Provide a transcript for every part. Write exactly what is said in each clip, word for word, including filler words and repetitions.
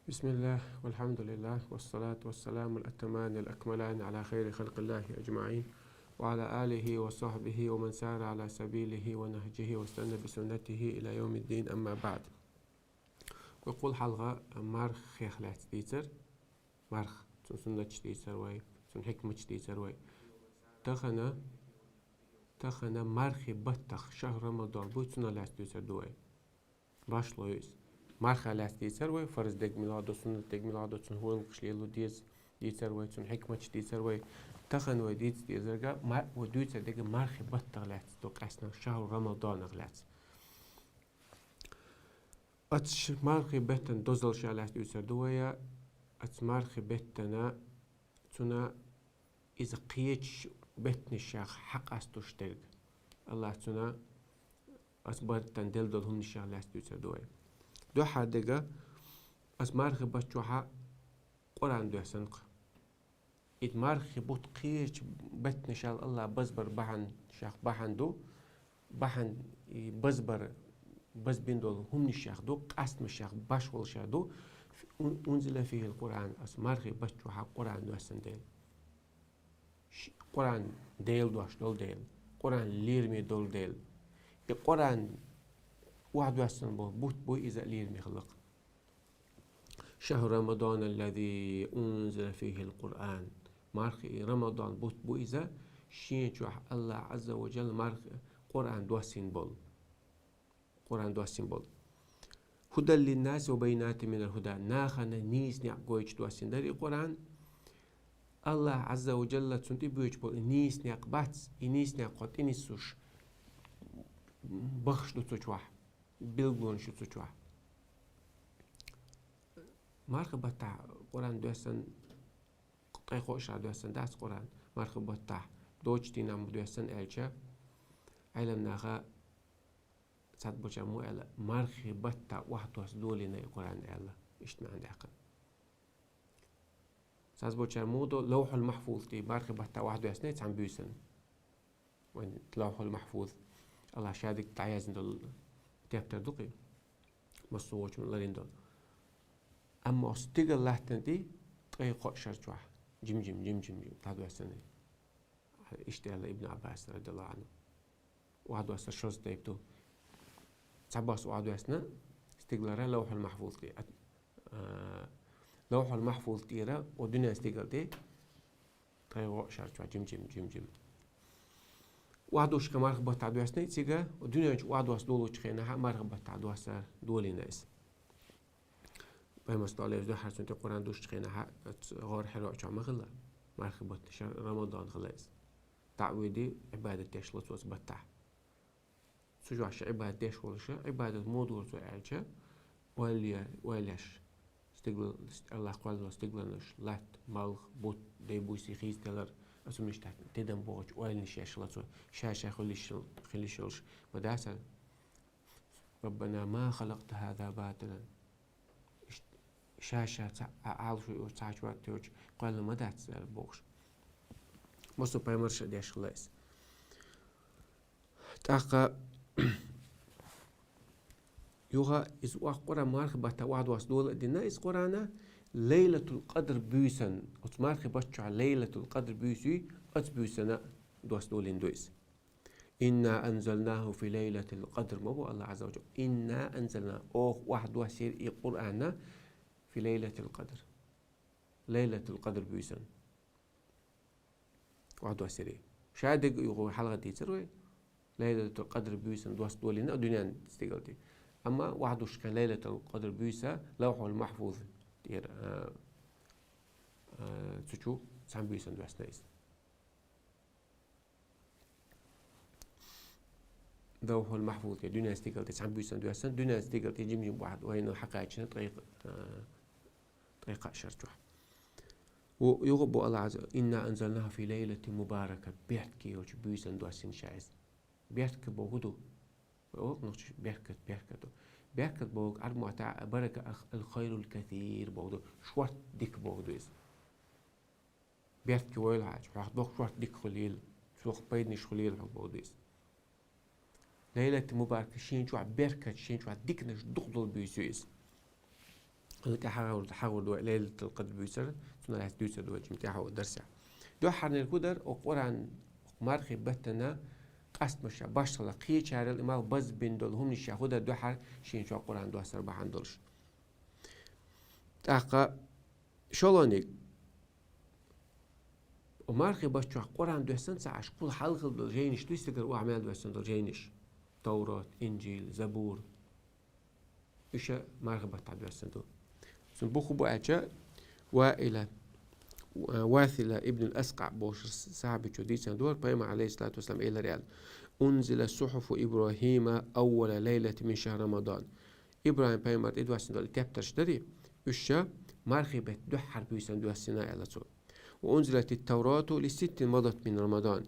بسم الله والحمد لله والصلاة والسلام الأتمان الأكملان على خير خلق الله أجمعين وعلى آله وصحبه ومن سار على سبيله ونهجه واستنى بسنته إلى يوم الدين، أما بعد. Кхы хьалха мархех лаьцна дийцар, марх, цун суннаташ дийцар вай, цун хьикматаш дийцар вай. Тахана, тахана мархий баттах, шахр Рамадан буй, цунах лаьцна дийцар ду вай. Башлой из. Мархах лаьцна дийцар вай, фарз дег мел ду, суннат дег мел ду, цун гӀулакхаш лело деза дийцар вай, цун хьикматаш дийцар вай. Тахана вай дийца дезарга, ма-, вай дийца дега мархий баттах лаьцна ду, къаьстта шахр Рамаданах лаьцна. Оцу ш-, мархий беттан дозаллех лаьцна дийцар ду вай, оцу мархий беттана цунна иза кхечу беттанашах хьакъастуш дерг. АллахӀа цунна оцу баттана делла долу хӀуманашах лаьцна дийцар ду вай. Дуьххьара дега, оцу мархий бутт чохь Къуръан доьссина-кх. И мархий бутт кхечу беттанашал АллахӀа базбар бахьана, шех бахьана ду, бахьана, и базбар, базбина долу хӀуманашех ду, къастамашех, башхаллашех ду, ун-, унзила фихил Къуръан, оцу мархий бутт чохь Къуръан доьссина дела. Ш-, Къуръан Делан дош долу дела, Къуръан лераме долу дела. И Къуръан охьадоьссина болу бутт буй иза лераме хиларх. شهر رمضان الذي أنزل فيه القرآن. Мархий Рамадан бутт бу иза, шен чохь АллахӀа Ӏазза ва Джалла мархий Къуръан доссийна болу. Къуръан доссийна болу. هدى للناس وبينات من الهدى. Нахана нийса некъ гойтуш доссийна дара и Къуръан. АллахӀа Ӏазза ва Джалла цунна тӀе боьдуш болу и нийса некъ бац, и нийса некъ кхо тӀе нисуш бахаш ду цу чохь, билгалонаш ю цу чохь. Мархий баттахь Къуръан доьссина, ткъе кхоъ шарахь доьссина дац Къуръан, мархий баттахь доцчу дийнахь ма доьссина аьлча, Ӏеламнаха цхьаболчара муха аьлла, мархий баттахь охьадосса долийна и Къуръан аьлла, иштта маьӀна даьккхина. Цхьаболчара муха до, Лавхьул Махьфуз тӀе мархий баттахь охьадоьссина цхьана буьйсанна. Вайн Лавхьул Махьфуз, АллахӀа ша дика дӀаяздина долу тептар ду-кх и, массо а вочунна ларийна долу. Амма оцу стигала латтана тӀе ткъе кхоъ шар чохь, жим-жим, жим-жим, жим, дӀадоьссина. Иштта аьлла Ибн Ӏаббаса, радияллаху Ӏанху. Охьадоссар шозза тайпа ду. Цхьабосса охьадоьссина стигалара Лавхьул Махьфуз тӀе. А, Лавхьул Махьфуз тӀера, о дуьненан стигала тӀе, ткъе кхоъ шар чохь жим-жим, жим-жим. Охьадоссуш хилла мархий баттахь доьссина цига, о дуьнен чу охьадосса долучу хенахь мархий баттахь доссар долийна иза. Пайхамар, саллаллаху Ӏалайхи ва саллам, дуьххьара цунна тӀе Къуръан доссучу хенахь, оцу гӀор Хьира чохь ма хилла, мархий баттахь ша-, Рамадан хилла иза. ДаӀват де, Ӏибадат деш хилла цо оцу баттахь. Цу чохь ша Ӏибадат деш волуш, Ӏибадат муха дора цо аьлча, ойла е-, ойла еш, стигла-, АллахӀа кхоьллина стигланаш, латта, малх, бутт, дай-буси хийцаделар, оцу миштахь тидам бохучу ойланаш еш хилла цо, ша-ша хуьлуш, хуьлуш йолуш, ма дац аьлла. ربنا ما خلقت هذا باطلا. Иш-, ша-ша ца-, а-, Ӏалашо йолчу цхьа чохь тевча кхоьллина ма дац аьлла бохуш. Массо а пайхамарша деш хилла иза. ТӀаккха юха иза охьа Къуръан мархий баттахь охьадосса дола а дина иза Къуръана, Лайлатул Къадр буьйсанна, оцу мархий бутт чохь Лайлатул Къадр буьйса юй, оцу буьйсанна досса долийна ду иза. إنا أنزلناه في ليلة القدر. Ма боху АллахӀа Ӏазза ва Джалла. إنا أنزلناه. Оха охьадоссийра и Къуръана في ليلة القدر. Лайлатул Къадр буьйсанна охьадоссийра. Ша дерг юха хьалха дийцира вай. Лайлатул Къадр буьйсанна досса долийна дуьненан стигала тӀе. Амма охьадоссуш хилла Лайлатул Къадр буьйса Лавхьул Махьфуз тӀера, а, а, цу чу цхьана буьйсанна доьссина иза. Лавхьул Махьфуз тӀе, дуьненан стигала тӀе цхьана буьйсанна доьссина, дуьненан стигала тӀе жим-жим бахьана вайна хьакхаьчна ткъе, а, ткъе кхоъ шар чохь. Ву-, юха а боху АллахӀа Ӏазза: إنا أنزلناه في ليلة مباركة. Беркате йолчу буьйсанна доссийна ша иза. Беркат бохург ду. Вай олу нохчаша беркат, беркат ду. Беркат бохург Ӏарбойн маттахь барака, الخير الكثير бохург ду. Шорта дика бохург ду иза. Беркате войла хьажа, хьох доккха шорта дика хуьлийла, чохь пайданаш хуьлийла хьох бохург ду иза. Лайлатул Мубарака шен чохь беркат, шен чохь диканаш дукха долу буьйса ю иза. Ала тӀехьагӀур, хьагӀур ду вай Лайлатул Къадр буьйцар, цунах лаьца дуьйцур ду вай жимма тӀехьа дарсехь. Дуьххьарниг хӀу дар, укх Къуръан, укх мархий беттана къаст ма баьш, башхала кхечарел, имал базбина долу хӀуманаш хӀу дар дуьххьара шен чохь Къуръан доссар бахьана долуш. ТӀаккха шолгӀаниг, мархий баттахь Къуръан доьссина ца Ӏаш, кхул хьалха долу жайнаш дуй стегара охьа мел доьссина долу жайнаш: Таврот, Инжил, Забур. Уьш мархий баттахь доьссина ду. Цуьнан бух хӀун бу аьлча, Ваила, Васила ибн ал-Аскъаъ бохуш сахьабичо дийцина ду, пайхамар, алейхиссалату вассалам, элира аьлла: «Унзила сухьуфу Ибрахима аввала лайлати мин шахр Рамадан». ИбрахӀим пайхамар тӀедоьссина долу и тептарш дарий, уьш мархий беттан дуьххьара буьйсанна доьссина аьлла цо. «Ва унзилатит Таврату ли ситтин мадат мин Рамадан».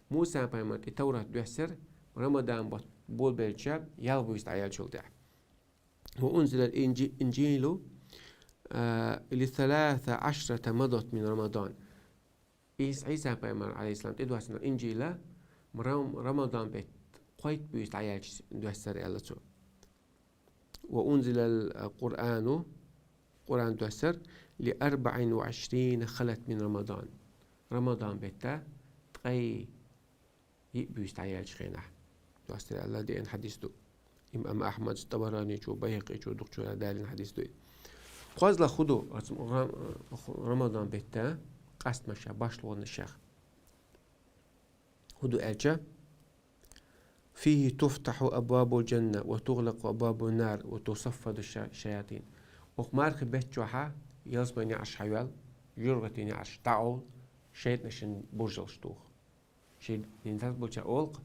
Муса пайхамар тӀе Таврат доьссира, Рамадан бутт болабелча ялх буьйса дӀаяьллачул тӀаьхьа. «Ва унзилал инжи-, инжилу, а, ли саласа ашрата мадат мин Рамадан». Ис-, Ӏийса пайхамар, алейхиссалам, тӀедоьссина Инжила Рам-, Рамадан беттан кхойтта буьйса дӀаяьлча доьссира аьлла цо. «Ва унзилал Къуръану», Къуръан доьссира, «ли арбаӀин ва Ӏишрина халат мин Рамадан». Рамадан беттан ткъе йиъ буьйса дӀаяьллачу хенахь доьссира аьлла деана хьадис ду. Имам Ахьмад, ТӀабараничо, Байхьакъичо дукхачара далийна хьадис ду и. КхозлагӀа хӀу ду оцу Ра-, Рамадан беттан къаст ма баьш лонашех? ХӀу ду аьлча: «Фихи туфтахьу абвабул жанна, ва тугълакъу абвабун нар, ва тусаффаду ша-, шаятин». Укх мархий бетта чохь ялсаманин неӀарш хьайоьллу, жуьгӀратийн неӀарш дӀаӀовлу, шайтӀанашна буржалш туху. Шен динца болчара олу-кх,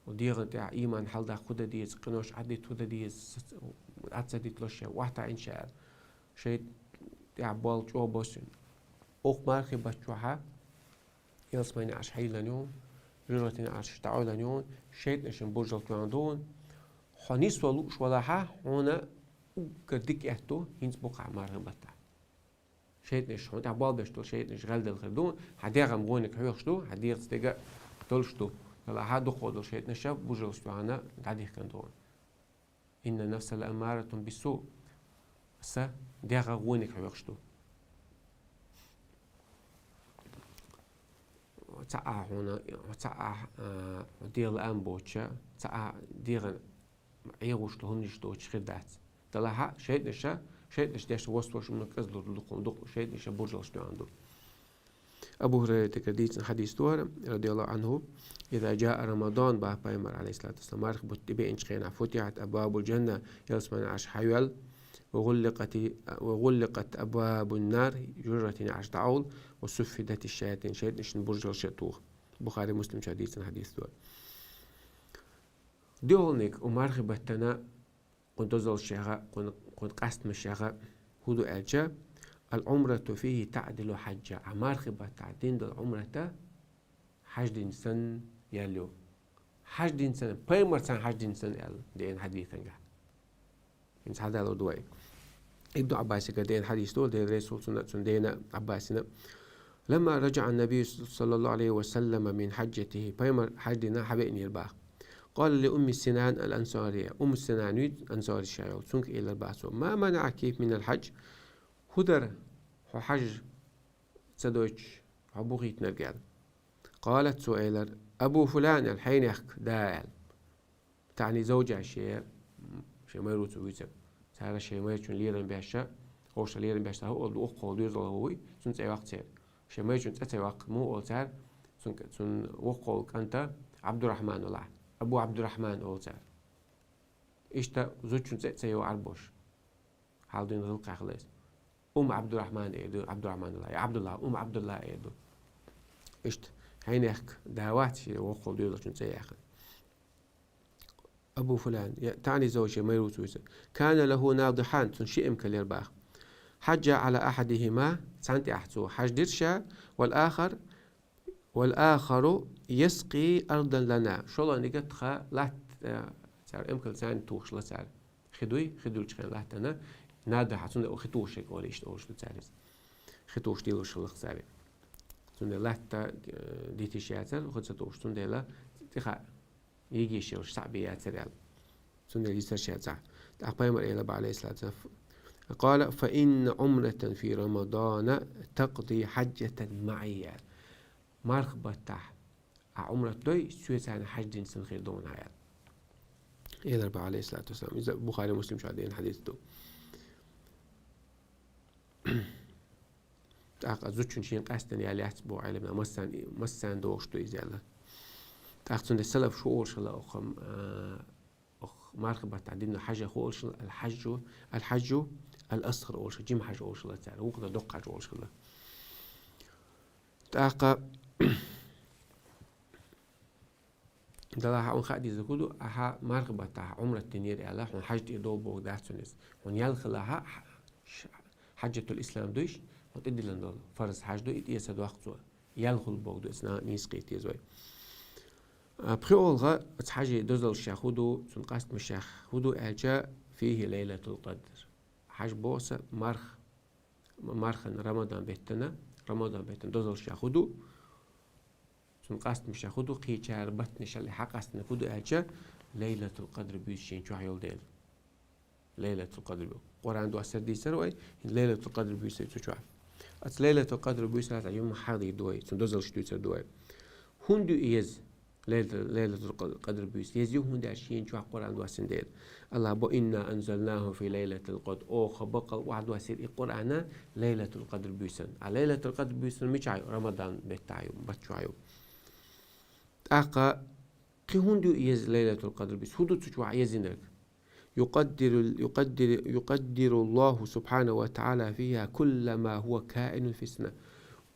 дегӀан тӀехь ийман хьаладаккха хӀу дан деза, къинош Ӏаддита хӀу дан деза, Ӏад ца диталаш шен охьатаӀийна ша аьлла. ШайтӀан тӀехь болу чӀогӀа босса. Укх мархий бетта чохь ялсаманин неӀарш хьайиллина ю, жуьгӀратийн неӀарш дӀаӀовллина ю, шайтӀанашна буржалш тоьхна ду. Хьо нисвала лууш валахь, хьуна уггар дика этту хӀинца бу-кх мархий баттахь. ШайтӀанаш, хьуна тӀехь болх беш долу шайтӀанаш гӀелделла хир ду, хьан дегӀ-м вониг хьоьхуш ду, хьан дегӀаца дерг долуш ду. Делахь дукхах долу шайтӀанаш буржалш тоьхна дӀадихкина ду. «Инна нафса лааммаратун биссу». Са дегӀ вониг хьоьхуш ду. Цхьа а хьуна, цхьа а, а, дегӀан лаам боцуш, цхьа а дегӀан Ӏехош долу хӀуманаш доцуш хир дац. Делахь шайтӀанаша, шайтӀанаша деш васвас хӀуманаш кӀезлур ду, дукха, дукха шайтӀанаша буржалш тоьхна ду. Абу ХӀурайратагара дийцина хьадис ду хӀара, радияллаху Ӏанху: «Иза жаа Рамадан», — боху пайхамар, алейхиссалату вассалам, мархий бутт тӀебеъначу хенахь, «футихьат абвабул жанна», ялсаманин неӀарш хьайоьллу, «ва гӀулликъати-, ва гӀулликъат абвабун нар», жуьгӀратийн неӀарш дӀаӀовлу, «ва суффидати шаятин», шайтӀанашна буржалш а туху. Бухари, Муслимчо дийцина хьадис ду хӀара. ДоьалгӀаниг, укх мархий беттана кхуьнан дозаллашехь, кхуьнан, кхуьнан къастамашехь хӀу ду аьлча: «Ал-Ӏумрату фихи таӀдилу хьаджа». Ткъа мархий баттахь дина долу Ӏумрат хьаьж дина санна яьлла ю. Хьаьж дина санна, пайхамарца хьаьж дина санна аьлла деана хьадисехь. ХӀинца хьадалур ду вай. Ибн Ӏаббасагара деана хьадис ду, Делан Расул, цуьнан, цуьнан дена Ӏаббасана: «Ламма раджаа ан-набий саллаллаху Ӏалайхи ва саллама мин хьаджатихи», пайхамар хьаьж дина хьавеанера боху. «Къала ли Умми Синан ал-Ансария». Умму Синан вуй ансари шайолу, цуьнга элира боху цо: «Ма манаӀаки минал хьадж?» ХӀун дара хьо хьаьж ца дойтуш, хьо бу хийтинарг аьлла. Къалат, цо элира: «Абу фулан», — аьлла, хьенех да аьлла. ТаӀни завжа, шен, шен майра ву цо вуьйцург. Цара шен майрачун лерам беш, хӀорш лерам беш, цара хӀу олу, воккхах волу доьзалхо вуй, цуьнан цӀе йоккху церан. Шен майрачун цӀе ца йоккху, муха олу цара, цуьнан, цуьнан воккхах волу кӀанта Ӏабдурахьман олу. Абу Ӏабдурахьман олу цара. Иштта зудчун цӀе а ца йо Ӏарбоша. Хьал дуьйна гӀиллакхехь хилла иза. Умма Ӏабдурахьман эр ду, Ӏабдурахьман ала, я Ӏабдулла, Умма Ӏабдулла эр ду. Иштта, хьенех да вац, шен воккхах волу доьзалчун цӀе яьккхина. Абу фулан, я, таӀни завжа, шен майра ву цо вуьйцург. Кана лаху надихьан, цуьнан ши эмкал яра боху. Хьаджа Ӏала ахьадихима, цхьанна тӀехь цо хьаьж дира ша, вал ахар, «Вал ахару яскъи ардан лана». ШолгӀаниг тхан латта, э, цара эмкал царна тухуш хилла цара. Хи дуй, хи дуьллучу хенахь латтана, надихьа, цундела хи тухуш ерг олу, иштта олуш ду цара иза. Хи тухуш лелош хилла-кх цара. Цундела латта, э, дитина яцара, хи ца тухуш, цундела тӀаьхьа йигийша йолуш цхьаъ бен яцара аьлла. Цундела йийцира ша цхьаъ. ТӀаккха пайхамар элира боху, алейхиссалату вассалам: قال: فإن عمرة في رمضان تقضي حجة معي. Марха баттахь а Ӏумрат дой, соьца хьайна хьаждина санна хир ду хьуна, аьлла. Элар ба, Ӏалайхи ссалату вассалам. Иза Бухари, Муслим чу деана хьадис ду. ТӀаккха зудчун шен къаьстина ял яц бо Ӏилман, массарна, массарна догӀуш ду иза аьлла. ТӀаккха цундела салаф шу олуш хилла оху, а, оху марха баттахь дина хьажа ху олуш хилла, аль-хьажжу, аль-хьажжу аль-асгӀар олуш, жима хьажа олуш хилла цара, вукху дан доккха хьажа олуш хилла. ТӀаккха Далла хьан хаа деза хӀу ду, ахьа марха баттахь Ӏумрат динера аьлла, хьуна хьаж тӀе дов боху дац хьуна иза. Хьуна ял хилахьа, ш-, хьаджатул ислам дуйш, хьуна тӀедиллина долу фарз хьаж ду, и тӀе ца доккху цо. Ял хула боху ду, иза нахана нийса кхета деза вай. А, пхи олха, оцу хьажи дозаллаш хӀу ду, цунна къастамаш хӀу ду аьлча, фихи лайлатул къадр. Хьаж боса марх, мархан Рамадан беттана, Рамадан беттана дозаллаш хӀу ду, цунна къастамаш хӀу ду, кхечара баттанашалла хьакъастина хӀу ду аьлча, Лайлатул Къадр буьйса шен чохь йолу дела. Лайлатул Къадр бу. Къуръан доссар дийцар вай, Лайлатул Къадр буьйса цу чохь. Аца Лайлатул Къадр буьйса лаца юма хьагӀ ду вай, цунна дозаллаш дуьйцар ду вай. ХӀунда ю иза? Лайлатул, Лайлатул Къадр буьйса. Еза ю хӀунда аьлча шен чохь Къуръан доссина дела. Аллах бо: «Инна анзалнаху фи лайлатил къадр». Оха баккъал охьадоссийра и Къуръана Лайлатул Къадр буьйсан. А Лайлатул Къадр буьйсан мичахь ю? Рамадан беттахь ю, бат чохь ю. ТӀаккха кхин хӀунда ю еза Лайлатул Къадр буьйса? ХӀун ду цу чохь езинарг? يقدر، يقدر، يقدر الله سبحانه وتعالى فيها كل ما هو كائن في السنة.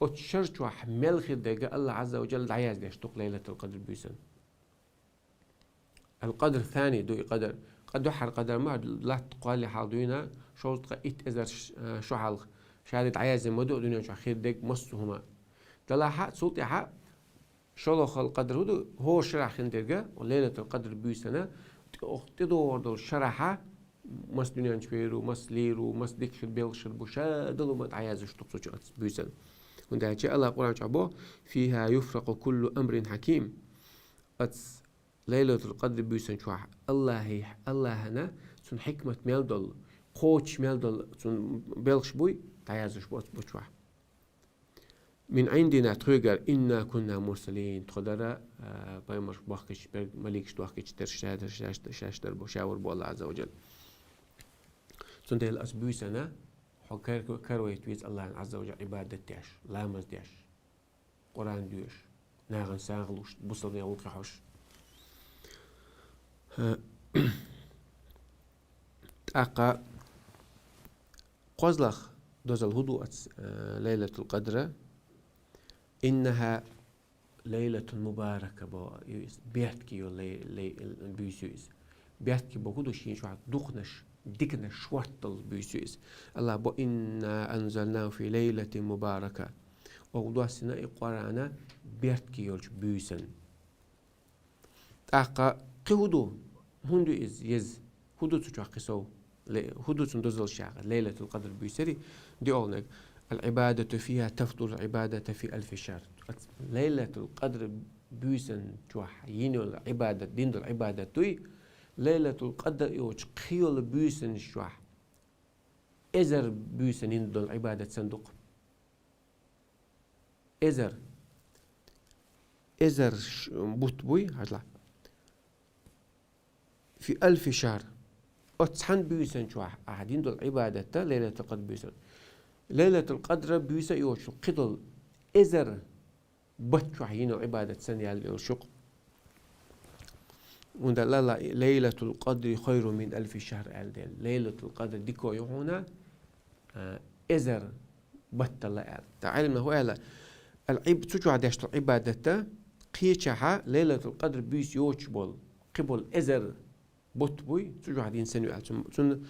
Оцу шар чохь мел хир дерг Аллах Азза ва Джалла дӀаяздеш ду-кх Лайлатул Къадр буьйсан. Ал-Къадр сани ду и къадар. Къа дуьххьара къадар ма латта кхолле хьал дуьйна, шовзткъа итт эзар ш-, э, шо хьалха. Шаде дӀаязде ма ду дуьнен чохь хир дерг массо а хӀума. Далахьа, цул тӀаьхьа шолгӀа хала къадар хӀу ду, хӀора шарахь хин дерга, Лайлатул Къадр буьйсана, тӀе-, тӀедогӀур долу шарахьа, мас дуьнен чу вер ву, мас лийр ву, мас дика хир белхаш хир бу, ша далу ма дӀаяздеш ду-кх цу чу аца буьйсана. ХӀунда аьлча Аллах Къуръан чохь бо: «Фиха юфракъу куллу амрин хьаким». Аца Лайлатул Къадр буьйсан чохь Аллахи-, Аллахана цунна хьикмат мел долу, кхочуш мел долу цунна белхаш буй, дӀаяздеш бу аца бу чохь. Мин Ӏиндина тхоьгара, инна кунна мурсалин, тхо дара, а, пайхамарш бохкича, берг маликаш дохкича дара, ша дара, шаьш, шаьш дара бу, ша вара бу Аллах Азза ва Джалла. Цундела аса буьйсана, хьо кар-, каравайта веза Аллахна Азза ва Джалла Ӏибадат деш, ламаз деш, Къуръан доьшуш, нахана сагӀа луш, бусалба гӀуллакхе хьожуш. ТӀаккха кхозлагӀа дозалла хӀу ду аца, э, Лайлатул Къадра? Иннаха лайлатун мубарака бо, ю иза, бертки йолу лай-, лай-, буьйса ю иза. Бертки бо хӀу ду шен чохь дукханаш, диканаш шорта долу буьйса ю иза. Аллах бо: «Инна анзалнаху фи лайлатин мубарака». Оха доссина и Къуръана бертки йолчу буьйсан. ТӀаккха кхин хӀу ду? ХӀунда ю иза еза? ХӀу ду цу чохь кхин сов? Ле-, хӀу ду цунна дозаллаш яхар? Лайлатул Къадр буьйсари, диъолнаг: «Ал-Ӏибадату фиха тафдулу Ӏибадата фи алфи шахр». Аца Лайлатул Къадр буьйсан чохь йина йолу Ӏибадат, дина долу Ӏибадат дуй, Лайлатул Къадр йолчу кхин йолу буьйсанаш чохь эзар буьйсан йина долу Ӏибадат санна ду-кх. Эзар. Эзар ш-, бутт буй, хьажал. Фи алфи шахр. Оцу цхьана буьйсан чохь ахьа дина долу Ӏибадатта Лайлатул Къадр буьйсан. Лайлатул Къадра буьйса йоцуш кхидолу эзар бат чохь йина Ӏибадат санна ял йолуш ю-кх. ХӀунда аьлла Лайлатул Къадри хайрун мин алфи шахр аьлла дела. Лайлатул Къадр дика ю хьуна, а, эзар баттал аьлла. ТӀаккха Ӏилманхо аьлла, ал-Ӏиб-, цу чохь деш долу Ӏибадатта кхечахьа Лайлатул Къадр буьйса йоцуш болу, кхин болу эзар бутт буй, цу чохь дина санна ю аьлла. Цун-, цунна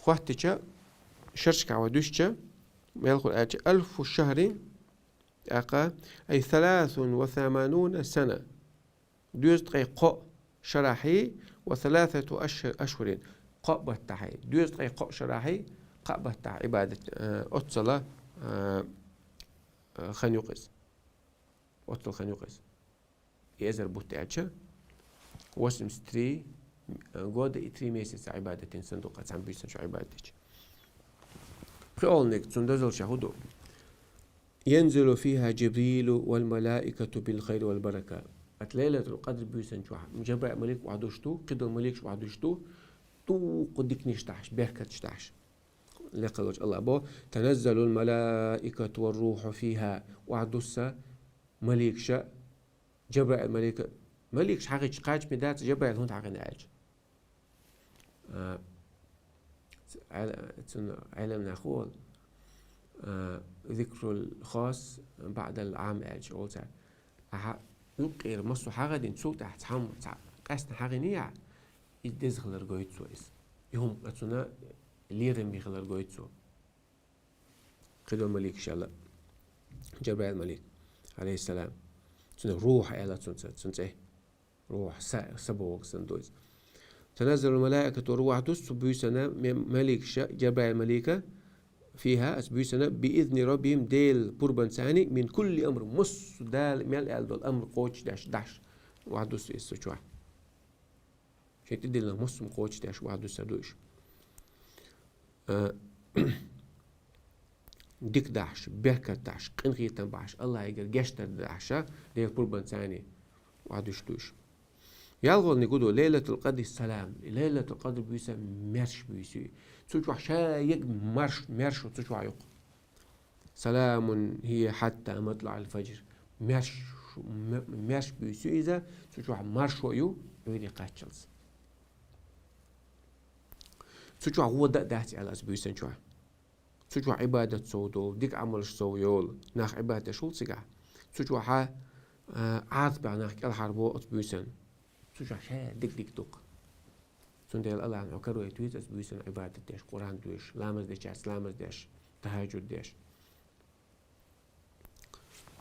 хоттича, шаршкахь вай дуьстича, мел хуьлу аьлча, алфу шахрин, тӀаккха, ай саласун ва самануна сана. Доьзткъе кхоъ шарахьий ва саласату аш-, ашхурин. Кхоъ баттахьий. Доьзткъе кхоъ шарахьий, кхоъ баттахь Ӏибадат, э, оццала, э, э, хан юкъа иза. Оццала хан юкъа иза. И эзар бутт аьлча, восемьдесят три года и три месяца Ӏибадат дина санна ду-кх цхьана буьйсанчу Ӏибадат дича. Кхы олниг цун дозалла ша хӀу ду? ينزل فيها جبريل والملائكة بالخير والبركة. Ат Лайлатул Къадр буьйсан чохь Жабраил малик охьадуш ду, кхидолу маликаш охьадуш ду, дуккха диканаш дахьаш, беркаташ дахьаш. Лекхалочу Аллах бо: تنزل الملائكة والروح فيها. Охьадусса маликаша, Жабраил малика, маликаш хьагӀича кхачаме дац, Жабраил хӀунда хьагӀина аьлча. А, ц-, Ӏел-, цунна Ӏелам нах ву, а, ذكر الخاص بعد العام аьлча олу цара. Ахьа юккъера массо хьагӀадина, цул тӀаьхьа цхьамма, цхьа къаьстина хьагӀиний ахьа, иза деза хилар гойту цо иза. И хӀума цунна лераме хилар гойту цо. Кхидолу малик шала, Жабраил малик, алейхиссалам. Цунах рухь аьлла цунца, цун цӀе. Рухь, са, са боху сан ду иза. تنزل الملائكة, рухь дус цу буьйсана ме-, маликаша, Жабраил малика, فيها, ас буьйсана, بإذن ربهم, Делан пурбанца, من كل أمر, массо Дала мел аьлла долу амр кхочушдеш, дахьаш, охьадус иза цу чохь. Шен тӀедиллина массо кхочушдеш охьадуссур ду уьш. А, дика дахьаш, беркат дахьаш, къинхетам бахьаш, Аллахьигара гечдар дахьаш, Делан пурбанца охьадуьсуш ду уьш. ЯлхолгӀаниг хӀу ду? Лайлатул Къадри салам. Лайлатул Къадр буьйса маьрша буьйса ю. Цу чохь ша ерг марш, маьрша цу чохь ю-кх. سلام هي حتى مطلع الفجر. Маьрш-, м-, маьрша буьйса ю иза, цу чохь маршо ю, Ӏуьйре кхаччалц. Цу чохь гӀо дан а дац аьлла ас буьйсанна чохь. Цу чохь Ӏибадат сов долу, дика Ӏамалш сов йолу, нах Ӏибадат деш хуьлу цигахь. Цу чохь а, Ӏазапехь нах кӀелхьарбо оцу буьйсанна. Цу чохь ша дика-дика ду-кх. Цундела Аллахьна хьо каройтуьйту ас буьйсанна Ӏибадат деш, Къуръан доьшуш, ламаз дечаьрца ламаз деш, тахьажуд деш.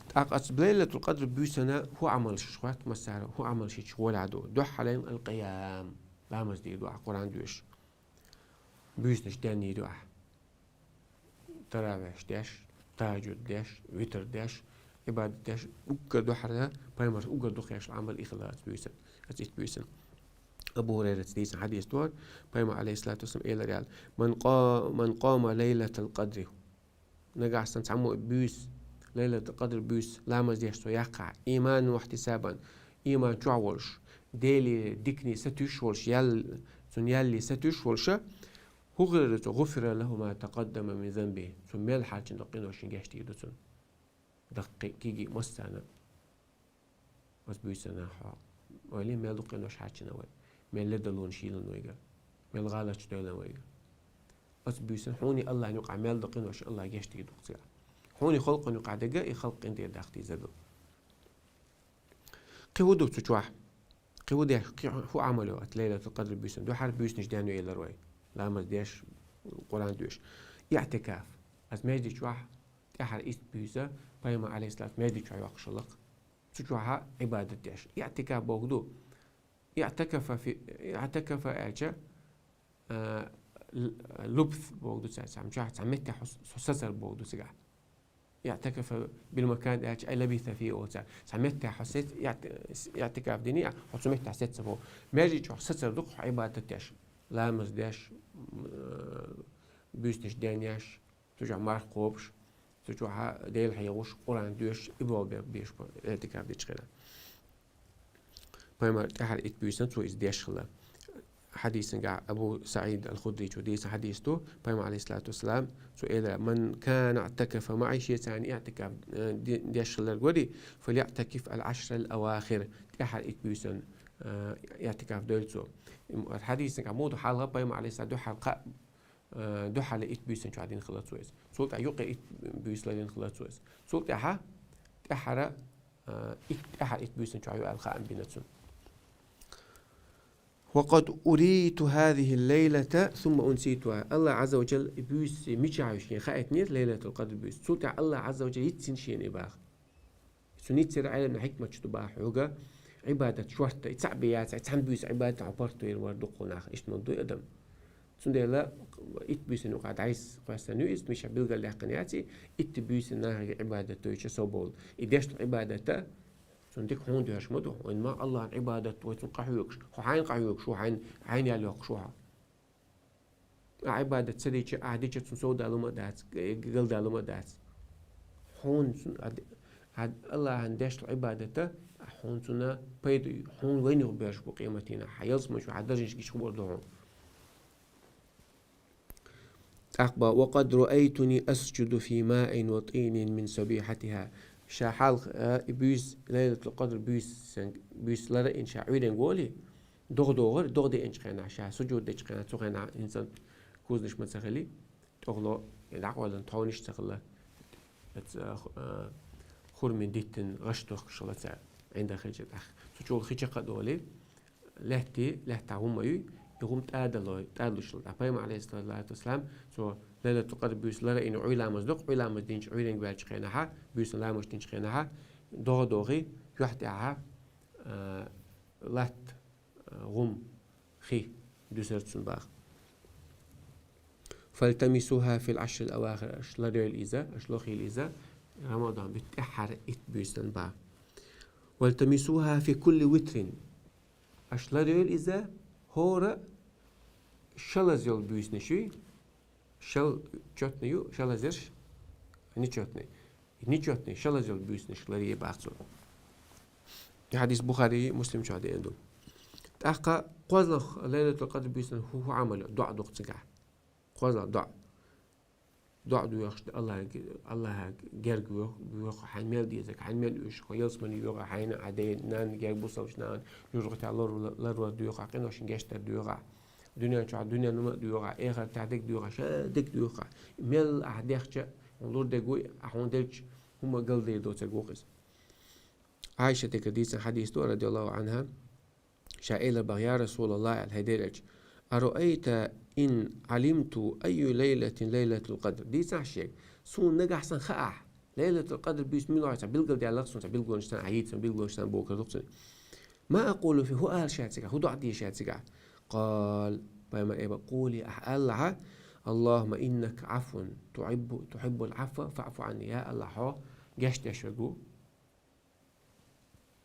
ТӀаккха ас Лайлатул Къадр буьйсанна хӀун Ӏамалш хӀотта массара, хӀун Ӏамалш хилча гӀолехь ду? Дуьххьарлера аль-къиям, ламаз дийр ду ахь, Къуръан доьшуш. Буьйсанаш денйийр ду ахь. Таравеш деш, тахьажуд деш, витр деш, Ӏибадат деш, уггар дуьххьара, пайхамарс уггар дукха еш Ӏамал и хилла ас буьйсанна, ас итт буьйсанна. Абу Хурайрас дийцина хьадис ду, пайхамар, алейхиссалату вассалам, элира аьлла: من قا-, من قام ليلة القدر. Нагахь санна цхьаммо буьйса, Лайлатул Къадр буьйса ламаз деш цо яккхахь, إيمانا واحتسابا, ийман чохь волуш, Деле дикане сатуьйсуш волуш, ял-, цунна ялле сатуьйсуш волуша, хӀун хир ду цо? غفر له ما تقدم من ذنبه. Цу мел хьарчийна долу къиношна гечдийр ду цунна. Даккхий, кегий массарна. Ас буьйсанна хьо. Ойла, мел дукха къинош хьарчийна вай. Мел ледарлонаш йиллина вайга. Мел гӀалаташ девлла вайга. Ас буьйсанна хьуний Аллахьна юкъахь мел дукха къинош Аллахь гечдийр ду-кх цигахь. Хьуний халкъана юкъахь дерг и халкъ къинтӀера даккха дезар ду. Кхин хӀун ду цу чохь? Кхин хӀун деш, кхин хӀун Ӏамал ю ат Лайлатул Къадр буьйсанна? Дуьххьара буьйсанаш денйо элира вай. Ламаз деш, Къуръан доьшуш. ИӀтикаф. Ас маьждиг чохь тӀаьххьара итт буьйса пайхамар, алейхиссалам, маьждиг чохь йоккхуш хилла-кх. Цу чохь Ӏибадат деш. ИӀтикаф бохург ду. اعتكف في, اعتكف аьлча, а, л-, лубс бохург ду цара, цхьа мичахь, цхьа меттехь хьо с-, хьо сацар бохург ду цигахь. اعتكف بالمكان аьлча, أي لبث فيه олу цара. Цхьа меттехь хьо сец-, иӀти-, иӀтикаф дини, хьо цу меттехь сецна боху. Маьждиг чохь сацар ду-кх хьо Ӏибадат деш, ламаз деш, м, а, буьйсанаш денъеш, цу чохь марха кхобуш, цу чохь Дела хьехош, Къуръан доьшуш, и болу бе-, беш бо-, иӀтикаф дечу хенахь. Пайхамар тӀаьххьара итт буьйсанна цо иза деш хилла. Хьадисангахь Абу СаӀид аль-Худричо дийцина хьадис ду, пайхамар, алейхиссалату вассалам, цо элира: من كان اعتكف معي, шеца иӀтикаф, э, де-, деш хилларг вари, فليعتكف العشر الأواخر, тӀаьххьара итт буьйсанна, э, иӀтикаф дойла цо. М, хьадисангахь муха ду хьалха, пайхамар, алейхиссалам, дуьххьара кхаъ Э, дуьххьара итт буьйсанна чохь дина хилла цо иза. Цул тӀаьхьа юккъе итт буьйса дина хилла цо иза. Цул тӀаьхьа, тӀаьххьара, э, итт, тӀаьххьара итт буьйсанна чохь ю аьлла хаам бина цунна. وقد أريت هذه الليلة ثم أنسيتها. Аллах Ӏазза ва Джалла и буьйса мичахь ю шена хаийтинера, Лайлатул Къадр буьйса. Цул тӀаьхьа Аллах Ӏазза ва Джалла йицйина шена и боху. Цуьнан йицъяран Ӏеламнаха хӀикматаш ду боху хьоьга, Ӏибадат шортта, и цхьаъ бен яц, цхьана буьйса Ӏибадат хьо паргӀато йина вара дуккха нах, иштта ма ду адам. Цундела итт буьйсанна юкъахь дӀасакхоьссина ю иза, мичахь билгалдаьккхина яц и, итт буьйсанна нахе Ӏибадат дойтуш сов болу. И деш долу Ӏибадат а, цунна дика хьуна доьрзуш ма ду, вайна ма Аллахьна Ӏибадат вай цунна къахьоьгуш, хьо хьайна къахьоьгуш ву, хьайна, хьайна ял йоккхуш ву хьо. А Ӏибадат ца дича, а дича цун сов далума дац, г-, гал далума дац. Хьун цун, а д-, а Аллахьан дешла Ӏибадата, а хьун цуна пайда ю, хьун вайнух беш бу къематина, хьа ялсмаш, хьа даржиш гиш хубар ду хьун. ТӀаккха: «وقد رأيتني أسجد في ماء وطين من سبيحتها». Ша хьалха, э, и буьйс, Лайлатул Къадр буьйс, буьйс лара ин ша Ӏуьйренг воли, догӀа догӀар, догӀа де инчу хенахь, ша сужуд дечу хенахь, цу хенахь, инсан кузнаш ма ца хили, тӀохло, дӀакъойлан тхьовниш ца хилла, аца, э, хурмин диттин гӀаш дохкаш хилла ца, ӀиндагӀ хилча тӀаккха. Цу чул хи чакха доли, лаьтти, лаьттахь хӀума юй, и хӀума тӀадало, тӀадалуш хилла. Пайхамар, алейхиссалату вассалам, цо Лайлатул Къадр буьйса лара ина Ӏуй ламаз доккху, Ӏуй ламаз динчу Ӏуьйренг ваьлчу хенахьа, буьйса ламаз динчу хенахьа, догӀа дохи, юьхь тӀехьа, а, латт, а, гӀум, хи, дуьсар цун баха. «فالتمسوها في العشر الأواخر», аш ларйойла иза, аш лохийла иза, Рамадан бит тӀаьххьара итт буьйсан баха. «والتمسوها في كل وتر», аш ларйойла иза, хӀора шалаз йолу буьйсанаш юй, шал чётный ю, шалаз ерш нечётный. Нечётный, шалаз йолу буьйсанаш ларъе баха цо. И хьадис Бухари, Муслим чохь деана ду. ТӀаккха кхозлагӀа Лайлатул Къадр буьйсан хӀу, хӀу Ӏамал ю, доӀа дукха цигахь. КхозлагӀа доӀа. ДоӀа доьхуш, Аллахьа, Аллахьа герга воьху, воьху, хьайн мел дезарг, хьайн мел уьш, хьо ялсамани йоьху, хьайна а ден, нанна герга бусалбачу нахана, жужахатехь лар-, ларвар доьху, къиношна гечдар доьху. Дуьнен чохь дуьненан ма доьху, эхартехь дерг доьху, ша дерг доьху. Мел ахь дехча, хьуна лур дерг вуй, ахь хьуна делча, хӀума галдер доцург ву-кх иза. Ӏайшатигара дийцина хьадис ду, радияллаху Ӏанха. Ша элира баха: «Я Расулаллах», аьлла, хӀай Делан Элча, «أرأيت إن علمت أي ليلة ليلة القدر». Дийцахь шега, суна нагахь сан хаахь, Лайлатул Къадр буьйса муьлха ю, цхьа билгалдаьлла-кх суна, цхьа билгалонаш сан, хьан йийца сан билгалонаш сан бохург ду-кх цуьнан. «ما أقول فيها», хӀу ала ша цигахь, хӀу доӀа де ша цигахь? «قال», пайхамар элира: «قولي», ахь алалахьа: «اللهم إنك عفو تحب، تحب العفو فاعف عني». Я Аллахь, хьо гечдеш верг ву.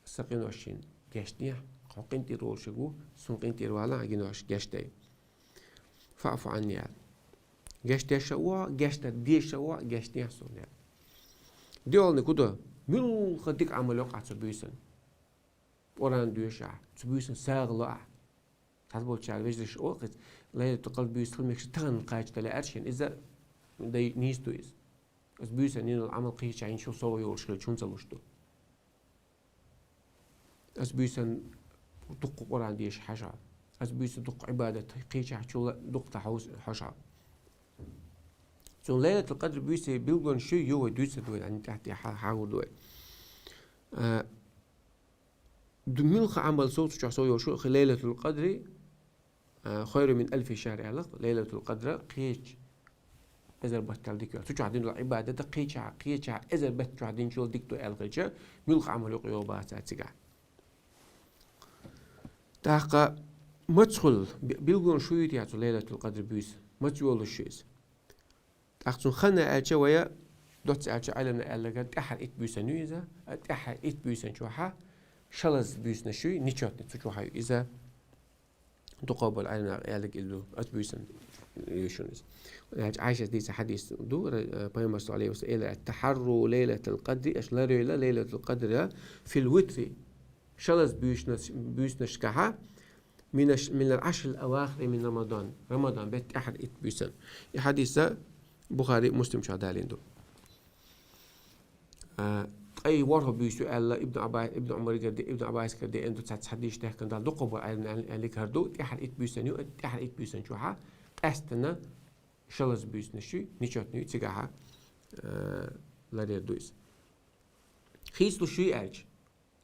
Сан къиношна гечдехьа, хьо къинтӀера волуш верг ву, суна къинтӀера вала, хьан гинош гечдай. «فاعف عني», аьлла. Гечдеш а ву, гечдан дезаш а ву, гечдехьа суна, аьлла. ДоьалгӀаниг хӀу до? Муьлхха дика Ӏамал йоккху ахь цу буьйсан. Къуръан доьшу ахь, цу буьйсан сагӀа ло ахь. Цхьаболчара вежарша олу-кх иза, Лайлатул Къадр буьйса хила мегаш тахана кхача дан лаьара шена. Иза дай нийса ду иза. Иза буьйсан йина йолу Ӏамал кхечахь йинчул сов йолуш хилча хӀунда ца луш ду? Иза буьйсан дуккха Къуръан деша хьажа. Иза буьйсан дуккха Ӏибадат кхечахьчул дуккха тӀе хьовса хьожа. Цунна Лайлатул Къадр буьйса билгалонаш ю, ю вай дуьйцур ду вай, тӀаьхьа-тӀаьхьа хьа-, хьахор ду вай. А, Ду муьлхха Ӏамал сов цу чохь сов йолуш ю, хи Лайлатул Къадри, а, «خير من ألف شهر» аьлла, Лайлатул Къадра кхеча эзар баттал дика йолу. Цу чохь дина долу Ӏибадата кхеча, кхеча эзар бетта чохь динчул дика ду аьлла хилча, муьлхха Ӏамал юкъа йогӀу бац цигахь. ТӀаккха мацахула би-, билгалонаш ю те цу Лайлатул Къадри буьйса? Маца йолуш ю иза? ТӀаккха цунна хан аьлча вая, доцца аьлча Ӏеламна аьлларг тӀаьххьара итт буьйсан ю иза, а тӀаьххьара итт буьйсан чохьа шалаз буьйсанаш юй, нечётный цу чохьа ю иза. Дукхахболу Ӏеламнаха аьлларг иза ду, оцу буьйсан ю шуна иза. Аьлча Ӏайшас дийца хьадис ду, ра-, пайхамар, саллаллаху Ӏалайхи ва саллам, элира: «تحروا ليلة القدر», аша ларйойла Лайлатул Къадра, «في الوتر», шалаз буьйсанаш-, буьйсанашкахьа, «من العشر الأواخر من رمضان», Рамадан беттан тӀаьххьара итт буьйсан. И хьадис Бухари, Муслим чохь далийна ду. А, ткъе ворхӀ буьйса ю аьлла, Ибн Абба-, Ибн Умаригара де-, Ибн Аббасигара деана ду цхьацца хьадисаш дехкина, Далла дукхахболу Ӏеламнаха аьлларг хӀара ду, тӀаьххьара итт буьйсан ю, тӀаьххьара итт буьйсан чохьа къаьстина шалаз буьйсанаш ю, нечётный ю, цигахьа, а, ларъяр ду иза. Хийцалуш юй аьлча,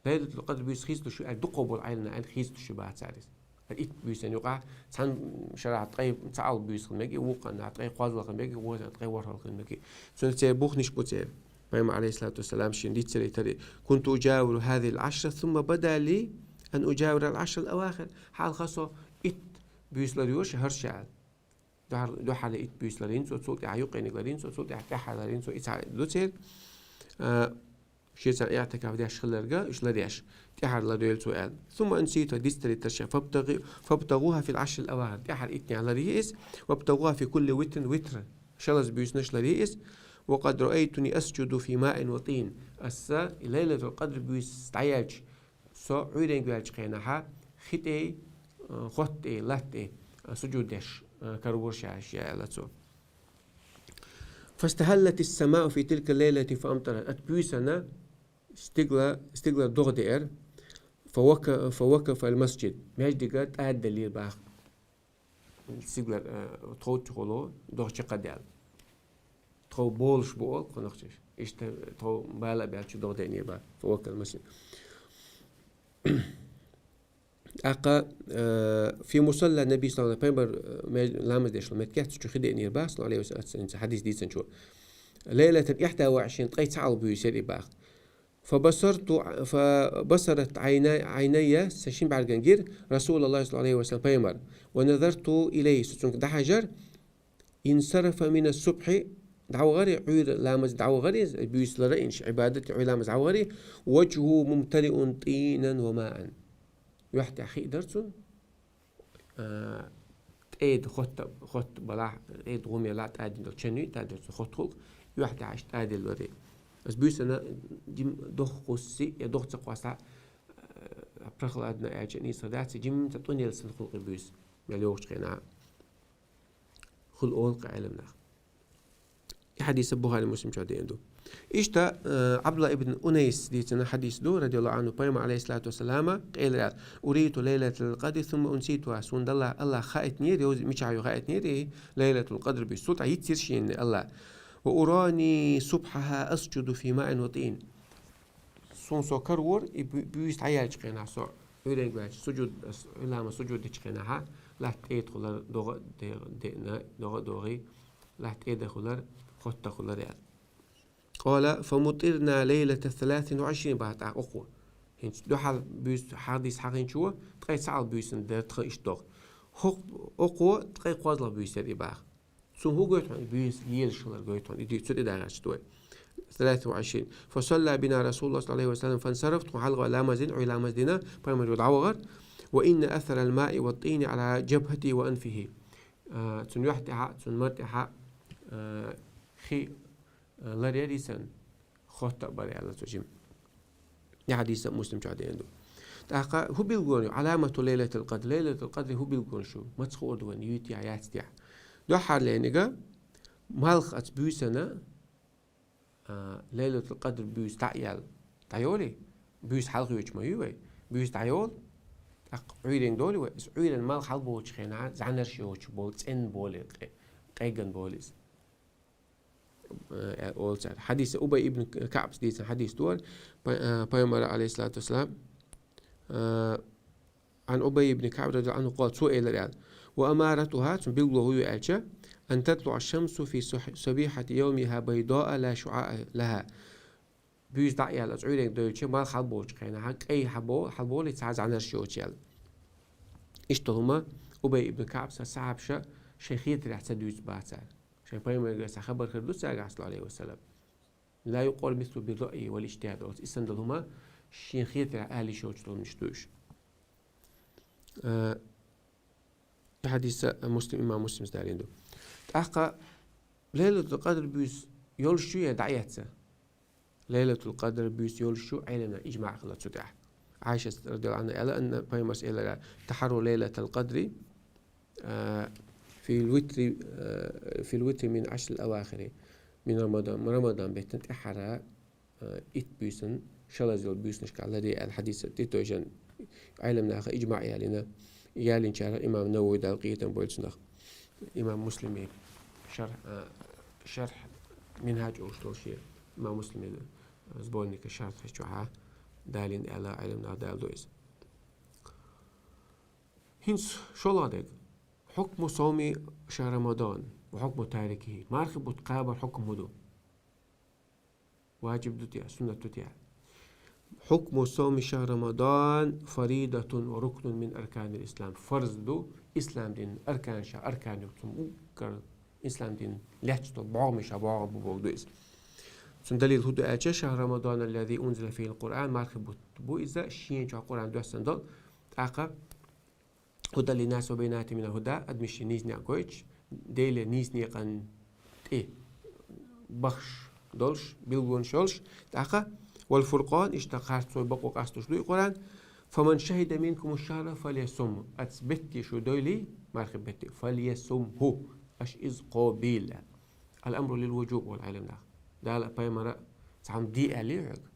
Лайлатул Къадр буьйса хийцалуш ю аьлла, дукхахболу Ӏеламнаха аьлла, хийцалуш ю бац цара иза. Итт буьйсан юкъахь, цхьана шарахь ткъе цхьа алла буьйса хила мега, вукханна ткъе кхозлагӀа хила мега, вукханна ткъе ворхӀалгӀа хила мега. Цуьнан церан бухнаш бу церан. Пайхамар, алейхиссалату вассалам, шен дийцаре тари: «كنت أجاور هذه العشر ثم بدا لي أن أجاور العشر الأواخر». Хьалха со итт буьйса ларйо ша хӀорш аьлла. Дуьхьал-, дуьхьал итт буьйса ларйина цо, цул тӀаьхьа юккъерниг ларйина цо, цул тӀаьхьа тӀаьххьара ларйина цо, и цхьа ду церан. А, Шеца иӀтикаф деш хиларга, уьш ларъеш. ТӀехьара лардойла цо аьлла. ثم أنسيتها, дицдалийтар шоана. فابتغ-, فابتغوها في العشر الأواخر. ТӀехьара иттанехьа ларъе иза. وابتغوها في كل وتر وترا. Шалаза буьйсанаш ларъе иза. وقد رأيتني أسجد في ماء وطين. Аса Лайлатул-Къадр буьйса дӀаяьлча, со Ӏуьйренга ваьлча хенахьа, хи тӀе, э, хотта тӀе, латта тӀе, э, сужуд деш, э, каравора ша, ша аьлла цо. فاستهلت السماء في تلك الليلة فأمطرت. Ат буьйсанна стигла, стигла догӀа деара. فوك-, فوكف المسجد. Маьждига тӀададелира баха. Стигла, э, тхов чухула догӀа чакхдаьлла. Тхов болаш бу оал кхунах чуш. Иштта тхов бала а баьлча догӀа деанера баха. فوكف المسجد. ТӀаккха, э, في مصلى النبي صلى الله عليه وسلم, пайхамар, э, ме-, ламаз деш йолча меттиге цу чу хи деанера баха, صلى الله عليه وسلم, хьадис дийцинчо. ليلة إحدى وعشرين, ткъе цхьалгӀа буьйса яра и баха. فبصرت, فبصرت عيني, عيني, са шин бӀаргаш гира, رسول الله صلى الله عليه وسلم, пайхамар. ونظرت إليه, со цунга дӀахьажар, انصرف من الصبح, дӀавахар, Ӏуйра ламаз дӀавахар, буьйса ларъеш, Ӏибадат, Ӏуйра ламаз дӀавахар, وجهه ممتلئ طينا وماء. Юьхь тӀехь хи дар цун, а, тӀеда хотта, хотта балахь, тӀеда гӀум ялахь тӀадина дола чан юй, тӀадина дола цун хотта хулаш, юьхь тӀехь иштта тӀаделла вар. Ас буьйсанна жим дохкхуссий, я дохк ца кхоссахь, а, прохладно аьлча нийса дац, жим ца тӀунъелла санна хул-кх и буьйса, мел йогӀучу хенахь. Хул оал-кх Ӏеламнаха. И хьадис Бухари, Муслим чу деана ду. Иштта, э, Ӏабдулла ибн Унайса дийцина хьадис ду, رضي الله عنه, пайхамар, عليه الصلاة والسلام, элира аьлла: أريت ليلة القدر ثم أنسيتها. Суна Далла, Аллах хаийтинера, йовза мичахь ю хаийтинера, Лайлатул-Къадр буьйса. Цул тӀехьа йицйира шена Аллах. وأراني صبحها أسجد في ماء وطين. Суна со каравора, и буь-, буьйса дӀаяьлча хенахь со, Ӏуьйренга ваьлча, сужуд, ас Ӏуьйра ламаз сужуд дечу хенахьа, латта тӀеда хулар, догӀа де-, деана, догӀа а догӀий, латта тӀеда хулар, хотта хулар аьлла. قال: فمطرنا ليلة ثلاث وعشرين, баха тӀаккха укхо. ХӀинца дуьхьал буьйса хьадис хьахинчо, ткъе цхьалгӀа буьйсанна дара тхан иштта догӀа. ХӀокху, укхо ткъе кхозлагӀа буьйса яра и баха. Цунна хӀун гойту хьуна, и буьйса лелаш хилар гойту хьуна, и дуьйцу тӀе дагӀаьрча дуьйцу. ثلاث وعشرين. فصلى بنا رسول الله صلى الله عليه وسلم فانصرف, тхуна хьалха ламаз дина, Ӏуьйра ламаз дина, пайхамар чу дӀавахар. وإن أثر الماء والطين على جبهته وأنفه. А, цуьнан юьхь тӀехьа, цуьнан мара тӀехьа, а, хи, а, ларъяра иза, хотта а бара аьлла цо жима. И хьадис Муслим чу деана ду. ТӀаккха хӀун билгало ю, علامة ليلة القدر, Лайлатул-Къадр хӀун билгало ю, маца хуур ду вайна, юй-те, яц-те? Дуьххьарлерниг, малх оцу буьйсанна, а, Лайлатул-Къадр буьйса дӀа а яьлла, дӀайолий, буьйса хьалхавоьдуш ма юй вай, буьйса дӀайолу, тӀаккха Ӏуьйренга долий вай, иза Ӏуьйранна малх хьалаболучу хенахь зӀаьнарш йоцуш болу цӀена болу, къе-, къеган болу иза. Э, олу цара. Хьадис Убай ибн Каъбас дийцина хьадис ду, пай-, э, пайхамар, алейхиссалату вассалам, э, عن أبي بن كعب رضي الله عنه قال, цо элира аьлла: وأمارتها, цуьнан билгало хӀун ю аьлча, أن تطلع الشمس في صح-, صبيحة يومها بيضاء لا شعاع لها. Буьйса дӀа а яьлла, оцу Ӏуьйренга дойлуча, малх хьалаболучу хенахь, кӀай хьабо-, хьалаболий, цхьа зӀаьнарш йоцуш аьлла. Иштта хӀума Убай ибн Каъбас сахьабаша шайн хетарехь ца дуьйцу бацара. Шайн пайхамарга сан хабар хир ду цаьргахь, саллаллаху алейхи ва саллам. لا يقال مثل بالرأي والاجتهاد олуш. И санна долу хӀума шен хетарехь ала йиш йоцуш долу хӀуманаш ду уьш. Э, и хьадис Муслим, имам Муслимс далийна ду. ТӀаккха Лайлатул Къадр буьйса йолуш ю я дӀаэцна? Лайлатул Къадр буьйса йолуш ю, Ӏеламнаха ижмаӀ хилла цу тӀехь. Ӏайшас, радияллаху Ӏанха, аьлла: أن, пайхамарс элира: تحروا ليلة القدر, а, في الوتر, а, في الوتر من العشر الأواخر من رمضان, Рамадан беттан тӀаьххьара, а, итт буьйсанна, шалаза йолу буьйсанашкахь ларъе аьлла хьадис тӀе тойжан Ӏеламнаха ижмаӀ ялийна, ялийначарах имам Навави, Дала къинхетам бойла цунах. Имам Муслима шархь, а, шархь Минхьаж олуш долу шен имам Муслима сборника шархь чохь а далийна аьлла Ӏеламнаха далийна ду иза. ХӀинца шолгӀа дерг. حكم صوم شهر رمضان وحكم تاركه. Мархин бутт кхабар хьукам хӀун ду? Ваджиб ду те, суннат ду те? حكم صوم شهر رمضان فريضة وركن من أركان الإسلام. Фарз ду, ислам дин арканашах аркан ю, цунна уггар ислам дин лаьтташ долу бӀогӀамашах бӀогӀам бу бохург ду иза. Цун далил хӀун ду аьлча, «شهر رمضان الذي أنزل فيه القرآن», мархий бутт бу иза, шен чохь Къуръан доссана долу. ТӀаккха «هدى للناس وبينات من الهدى», адамашна нийса некъ гойтуш, Деле нийса некъан тӀе бахаш долуш, билгалонаш йолуш. ТӀаккха «والفرقان», иштта харцо, бакъо къасталуш ду и Къуръан. «فمن شهد منكم الشهر فليصمه». Аса бетте шу дойли, мархий бетте, «فليصمه», аша иза кхобийла. «الأمر للوجوب» олу Ӏеламнаха. Дала а пайхамара а цхьа хӀума де аьллий хьоьга?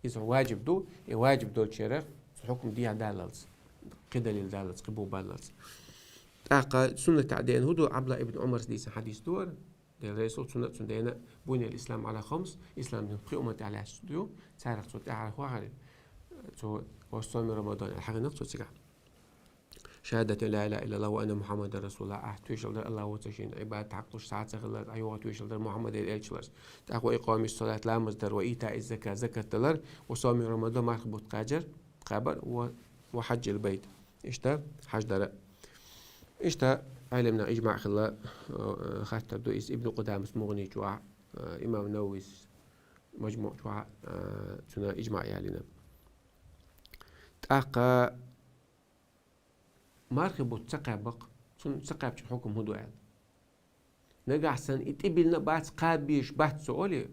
Иза хьуна ваджиб ду, и ваджиб долчерах цу хьукум дехьа даллалц, кхидалийла даллалц, кхин бу баллалц. ТӀаккха суннатехь деана хӀун ду, Ӏабдулла ибн Ӏумарс дийцина хьадис ду хӀара, Делан Расул, суннат цуьнан деана, «بني الإسلام على خمس», ислам дин пхи уммат тӀехь лаьцна ду, царах цо тӀаьхьара хӀун хьара, цо «وصوم رمضان» аьлла хьахийнарг цо цигахь. «شهادة أن لا إله إلا الله وأن محمدا رسول الله», ахь тоьшалла дар АллахӀ воцург шена Ӏибадат хьакъ луш цхьа а ца хилар, ахь юха тоьшалла дар Мухьаммад элча хиларца. ТӀаккха «وإقام الصلاة», ламаз дар, «وإيتاء الزكاة», закат далар, «وصوم رمضان», мархий бутт кхаьчар, кхабар, «و، وحج البيت». Иштта хьаж дара. Иштта Ӏеламнаха ижмаӀ хилла, э, хаттар ду иза, Ибн Къудамас МугӀни чохь, э, имам Нававис МаджмуӀ чохь, э, цуьнан ижмаӀ ялийна. ТӀаккха мархий бутт ца кхаьббакх, цунна ца кхаьбчун хьукум хӀун ду аьлла. Нагахь санна и тӀебиллина а бац, кхаба безаш бац цо олий,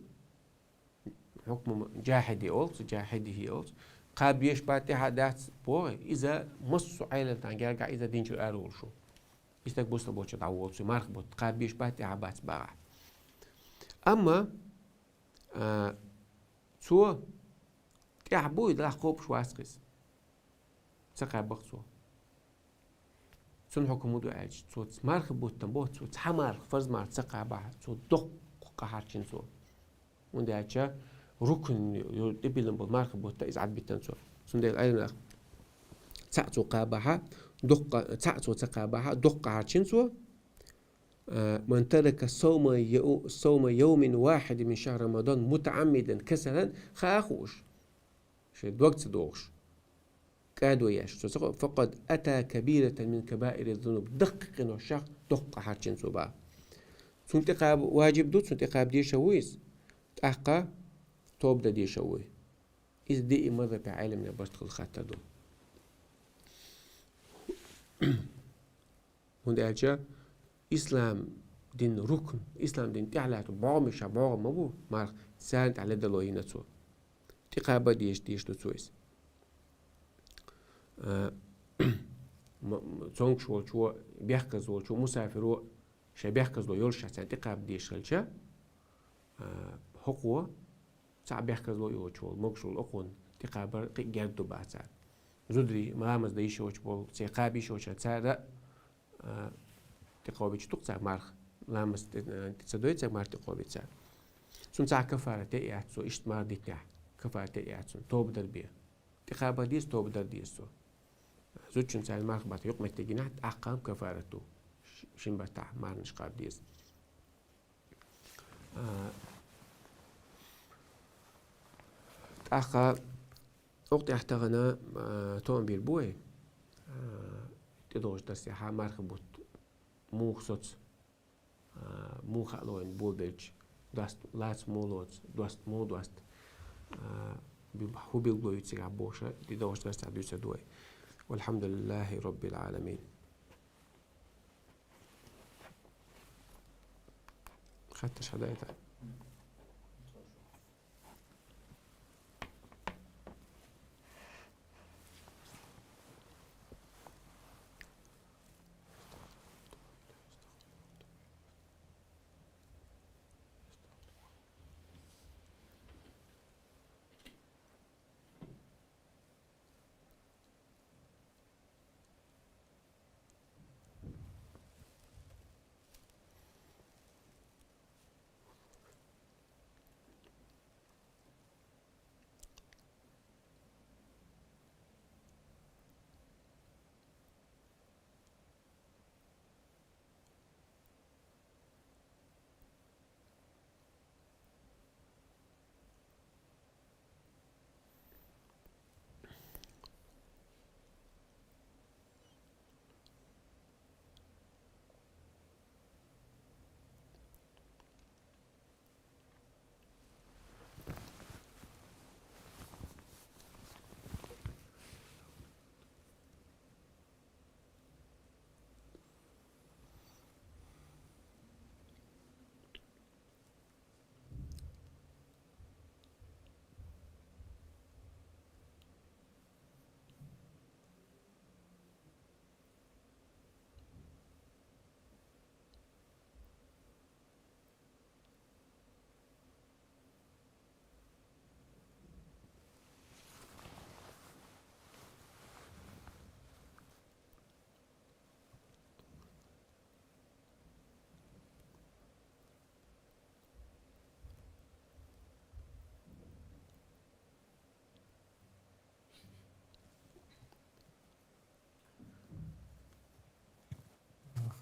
хьукму жахьиди олу цо, жахьидихӀи олу цо. Кхаба безаш бац, тӀаьхьа дац боху, иза массо а Ӏеламнахана гергахь иза динчуьра ара волуш ву. И стаг бусалба волчу дӀаволу цо, мархий бутт кхаба безаш бац, тӀаьхьа бац бахахь. Амма, а, цо тӀаьхьа бу и, делахь кхобуш вац-кх иза. Ца кхаьббакх цо. Цунна хьукум хӀун ду аьлча, цо ц-, мархий бутт боху, цо цхьа марха, фарз марха ца кхабахь, цо доккха къа хьарчийна цо. ХӀунда аьлча рукн ю-, ю-, тӀебиллина болу мархий бутт иза Ӏадбитина цо. Цундела Ӏеламнаха, цхьаъ цо кхабахь, доккха, цхьаъ цо ца кхабахь, доккха къа хьарчийна цо. Э, «من ترك صوم يو-، صوم يوم واحد من شهر رمضان متعمدا», касалан, хаа а хууш, шен дог ца дохуш, кӀадо еш, цо ца кхо-, «فقد أتى كبيرة من كبائر الذنوب», даккхий къиношех доккха къа хьарчийна цо боху. Цунна тӀекхаба ваджиб ду, цунна тӀекхаба дезаш а ву иза, тӀаккха тоба дан дезаш а ву. Иза диъ мазхӀабехь Ӏеламнех барт хилла хаттар ду. ХӀунда аьлча ислам дин рукн, ислам дин тӀехь лаьтту бӀогӀамех бӀогӀам ма бу марха, царна тӀехь ледарло йина цо. ТӀекхаба а дезаш, дезаш ду цо иза. А, м-, м-, цомгуш волчо, бехказа волчо, мусафиро шайн бехказло йолуш царна тӀекхаба дезаш хилча, а, хӀокхо цхьа бехказло йоцуш волу, могуш волу окхунна тӀекхабар кхин а герга ду боху цара. Зударий, ламаз дан йиш йоцуш болу, церан кхаба йиш йоцуш цара, а, тӀекхобуьйтуш ду-кх цара марха, ламаз тӀе-, а, тӀе ца дой цара марха тӀекхобуьйту цара. Цунна цхьа кафарат а яц цо, иштта марха дитинехь, кафарат а яц цунна, тоба дар бен. ТӀекхаба деза, тоба дар деза цо. Зудчун царна марха бата юкъаметтиг йинехь, тӀаккха кафарат ду. Ш-, шин баттахь марханаш кхаба деза. А, тӀаккха окху тӀехь тахана, а, тоам бийр бу вай. А, тӀедогӀучу дарсехь мархий бутт муха соцу, а, муха хаало вайна болабелча, дост лаца муха лоцу, дост муха дост, а, би-, хӀун билгало ю цигахь бохуш, тӀедогӀучу дарсехь дуьйцур ду вай. والحمد لله رب العالمين. Хаттарш хьадайта?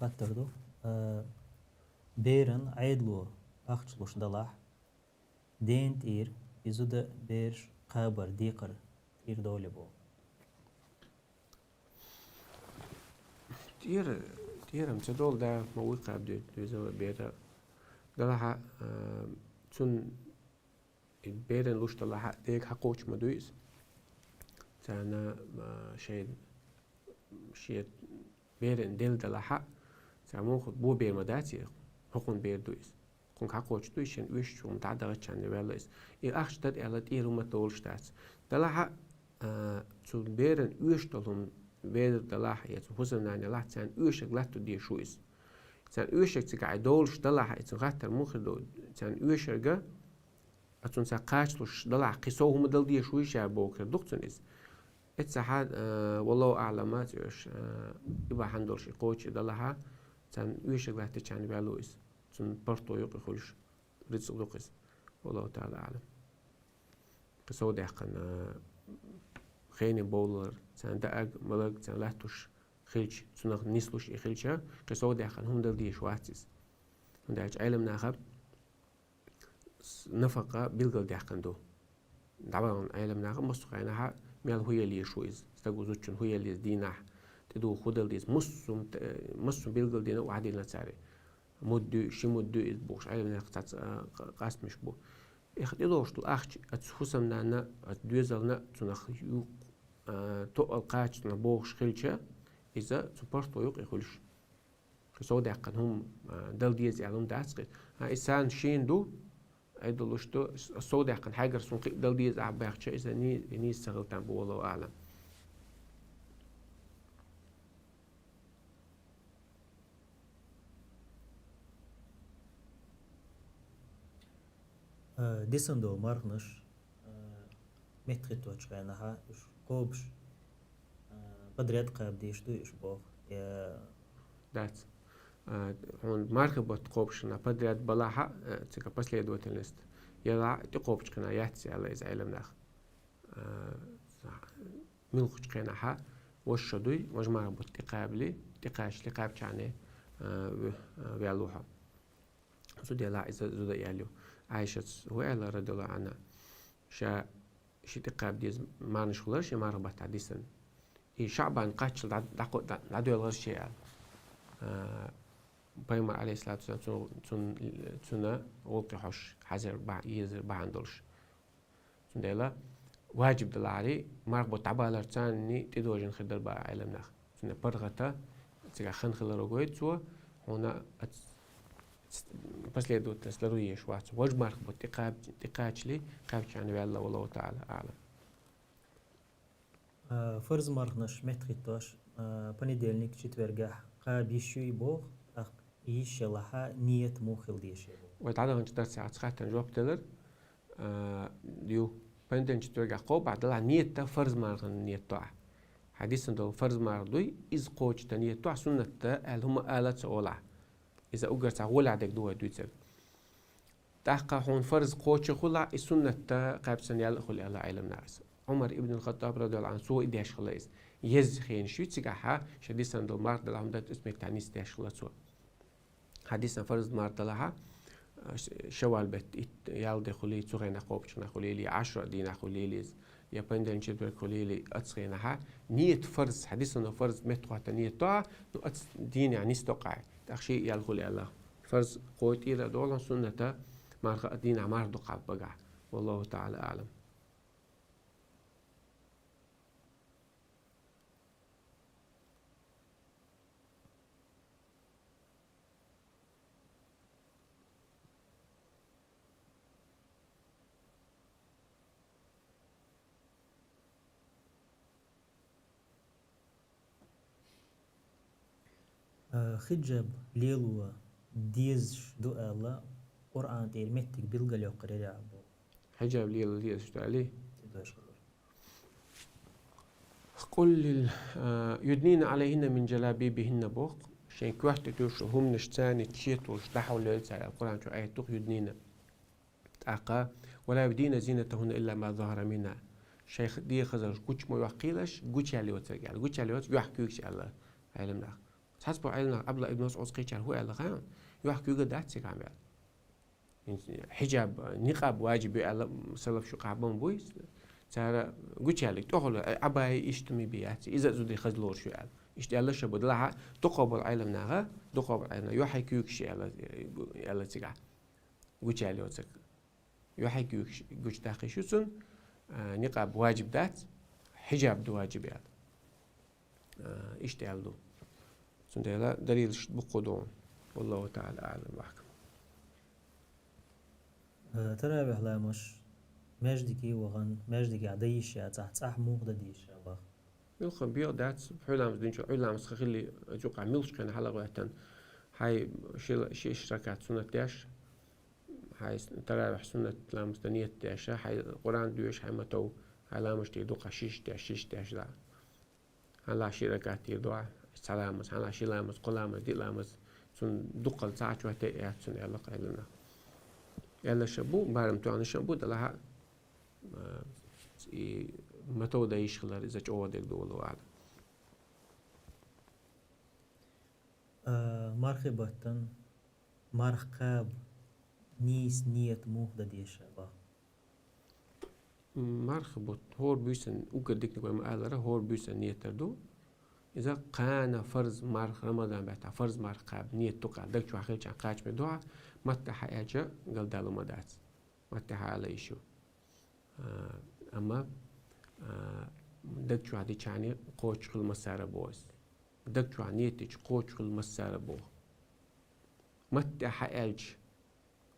Хаттар ду. А, беран Ӏедало ахча луш далахь, ден тӀера и зуда бераш кхабар декхар тӀера доле бо. ТӀера, тӀера-м ца долу да, ма вуй кхаба дуьйцу, везала бера. Далахьа, а, цунна и беран луш далахьа, дега хьакхочуш ма дуй иза. Царна, а, шайн, шен беран делла далахьа, цара муха бо бер ма дац и, хӀокхуьнан бер ду иза. Кхунга хьакхочуш ду иза, шен оьшучу хӀума дӀадахчарна ваьлла иза. И ахча дара аьлла, тӀера хӀума долуш дац. Далахьа, а, цу беран оьшуш долу хӀума, бер далахьа, я цу хӀусамнана ялахь, царна оьшург латто дезаш ву иза. Царна оьшург цигахь долуш далахьа, и цуьнан хаттар муха ду, царна оьшург, а цунна ца кхачалуш далахь, кхин сов хӀума дала дезаш вуй ша бохург ду-кх цунна иза. Эццахьа, а, валлаху аӀлам, ца оьшу, а, и бахьана долуш и кхочуш далахьа, царна оьшург латточарна ваьлла ву иза. Цунна паргӀато юкъа хуьлуш, рицкъ ду-кх иза. Валлаху таӀала аӀлам. Кхин сов даьккхина, а, хенийн бовлар, царна даарг, маларг, царна латтош хилча, цунах нислуш и хилча, кхин сов даьккхина хӀума дала дезаш вац иза. ХӀунда аьлча Ӏеламнаха с-, нафакъа билгалдаьккхина ду. ДӀавахана Ӏеламнаха массо а хенахьа мел хӀун яла езаш ву иза, стага, зудчунна хӀун яла еза дийнахь, тӀедуха хӀун дала деза, массо а, массо а билгалдина, охьадиллина цара. Мудда ю, ши мудда ю иза бохуш, Ӏеламнаха цхьацца, а, къ-, къастамаш бу. Иха тӀедогӀуш долу ахча оцу хӀусамнанна, оцу доьзална, цунах юкъ-, а, тоъал кхача цунах бохуш хилча, иза цу паргӀато юкъа хуьлуш. Кхин сов даьккхина хӀума, а, дала деза аьлла хӀума дац-кх иза. А, и царна шена ду, айдалуш ду, с-, сов даьккхина хьаьгара суна кхин а дала деза ахь баьхча, иза ни-, нийса ца хила там бу, валлаху аӀлам. Э, дисина долу марханаш, э, меттахӀитточу хенахьа, уьш кхобуш, э, подряд кхаба дезаш дуй уьш боху? Я дац. А, хьуна мархи бутт кхобуш хенахь подряд балахьа, э, цига последовательность, яла тӀекхобучу хенахь яц аьлла иза Ӏеламнаха. А, муьлххачу хенахьа важа шо дуй, важа мархи бутт тӀекхабале, тӀекхачале, кхабчахьане, а, ве-, а, ваьлла ву хьо. Цу делахь иза зуда яьлла ю. Ӏайшас хӀун аьлла, радияллаху Ӏанха, ша ши тӀекхаба деза марханаш хуьлура шен мархи баттахь дисина. И ШаӀбан кхаччалц дӀа-, дӀакхо-, дӀа-, дӀадоьлхура шен аьлла. А, Пайхамар, Ӏалайхиссалату вассалам, цу-, цун-, цунна гӀуллакхе хьожуш хьаьзар бахьа-, езар бахьана долуш. Цундела важиб далахьара, мархи бутт дӀабалар царна тӀедожийна хир дара боху Ӏеламнаха. Цундела паргӀата цигахь хан хиларо гойту цо, хьуна ац-, последовательность ларъеш вац. Важа мархи бутт тӀекхаб-, тӀекхачале, кхаьбчахьана ваьлла, валлаху таӀала аӀлам. А, фарз марханаш меттахӀиттош, а, понедельник, четвергехь кхаба йиш юй боху, тӀаккха йиш ялахьа, ният муха хила дезаш боху? Вай дӀадаханчу дарсехь оцу хаттарна жоп делира, а, ю. Понедельник, четвергехь кхобахь далахь, ният дан фарз марханна ният до ахь. Хьан дисина долу фарз марха дуй, иза кхочушдан ният до ахь, суннат дан аьлла хӀума ала а ца олу ахь. Иза уггар цхьа гӀолехь дерг ду вай дуьйцург. ТӀаккха хьуна фарз кхочуш хуьлахь, и суннат дан кхаьбча санна яьлла а хуьлу аьлла Ӏеламнаха иза. Ӏумар ибн ал-ХаттӀаб, радияллаху Ӏанху, цо и деш хилла иза. Еза хенаш ю цигахьа, ша дисина долу марха далахь хӀума дан, оцу меттехь нийса деш хилла цо. Хьан дисина фарз марха далахьа, ш-, шаввал бетта итт, ялх де хуьлий, цу хенахь кхобучу хенахь хуьлийла, я Ӏашура дийнахь хуьлийла иза, я понедельник, четверг хуьлийла, оцу хенахьа, ният фарз, хьан дисина фарз меттахӀотта ният до ахь, ну, оцу дийнахь нисдо-кх ахь. ТӀаккха ши а яьлла хуьлу аьлла. Фарз кхо тӀера а долу, сунната марха а дийнахь марха ду кхаба багахь. Валлаху таӀала аӀлам. А, хиджаб лело дезаш ду аьлла, Къуръан тӀера меттиг билгалйоккхур яра боху. Хиджаб лело дезаш ду аьллий? Тидош хилар. «Къул лил, а, юднина Ӏалайхинна мин джалабибихинна», боху, шайн коьрта тӀе туьйсуш хӀуманаш царна четалуш дӀахьулъяйла цара аьлла. Къуръан чу аят ду-кх юднина. ТӀаккха: «Ва ла юбдина зинатахунна илла ма захара минха». Шайн дегӀан хазаллаш гуча ма йоккхийлаш, гучаяьлла йоцург аьлла. Гучаяьлла йоцург юьхькуьйгаш аьлла Ӏеламнаха. Цхьацца бу Ӏилманах Ӏабдуллахь ибн МасӀуда кхечар хӀу аьлла хаьий, юхь куьйга дац цигахь аьлла. Хьиджаб, никъаб ваджиб ю аьлла, салаф шо къахьбан буй, цара гучаьллиг, тӀехула, э, Ӏабайи иштта ма бий яц, иза а зуда хаза лоруш ю аьлла. Иштта аьлла ша бу, делахь а дукхагӀбола Ӏилманаха, дукхагӀбола Ӏилманаха, юхье куьйгаш аьлла, аьлла цигахь. Гучаьлла йоцург. Юхье гуьгуш-, гучадаккха йиш ю цунна, а, никъаб ваджиб дац, хьиджаб ду ваджиб аьлла. А, иштта аьлла ду. Цундела далилаш боккха ду. Валлаху таӀала аӀлам ва ахкам. Э, таравихь ламаз маьждиге вахана, маьждигехь дан йиш яцахь, цӀахь муха дан деза ша боху? Муьлхха бегӀ дац, хьуьламаз динчу, хьуьламаз ха хилли, жукъа муьлххачу хенахь хьалагӀоьттина, хьайн ши, ши-ишта ракаӀат суннат деш, хьайн таравихь суннат ламаз дан ниет деш, хьайн Къуръан доьшу, хьайн матов, хьайн ламаз тӀе дукха шиш деш, шиш деш да. Хьан ла ши ракаӀат тӀера дуьхьа, цхьа ламаз, хьан ла ши ламаз, кхо ламаз, диъ ламаз, цунна дуккхал цхьа чохь тӀе а яц цунна аьлла къайлана. Аьлла ша бу, барам тоьхна ша бу, делахь а, а, и матов дан йиш хилар, иза чӀогӀа дерг ду, валлаху аӀлам. А, мархи баттан, марх кхаба нийса ниет муха дан деза ша боху? Марх бутт, хӀора буьйсан, уггар диканиг вай ма-аллара, хӀора буьйсан ниет дар ду. Иза кхана фарз марх, Рамадан баттахь фарз марх кхаба ниет ду-кх, даг чохь хилчахьана кхачаме дуьхьа, матта хьаьлча галдалу ма дац. Матта хьаьла йиш ю. А, амма, а, даг чохь дичахьана кхочуш хила массара боху иза. Даг чохь ниет дича кхочуш хила массара боху. Матта хьаьлча,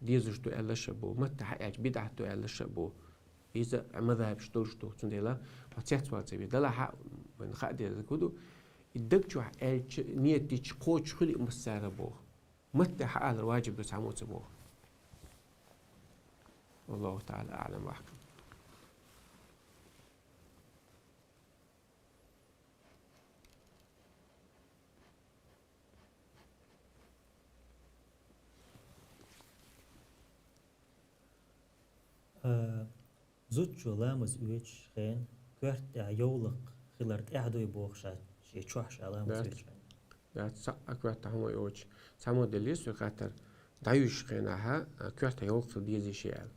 дезаш ду аьлла ша бу, матта хьаьлча, бидӀат ду аьлла ша бу. Иза мазхабаш долуш ду, цундела хьо цецвала ца ве. Делахь а, вайна хаа дезарг хӀун ду, и даг чохь аьлча, ниет дича кхочуш хуьлу и массара боху. Матта хьаалар ваджиб ду цхьаммо ца боху. Валлаху таӀала аӀлам ва ахкам. А, зудчо ламаз оьцуш хенахь коьрта тӀехь йовлакх хилар тӀаьхьа дуй боху ша, шен чохь ша ламаз оьцуш хенахь? Дац, цхьа а коьрта хӀума йоцуш. Цхьаммо деллера соьга хаттар, дӀаюьжуш хенахь, а, коьрта йовлакх хила дезий шен аьлла.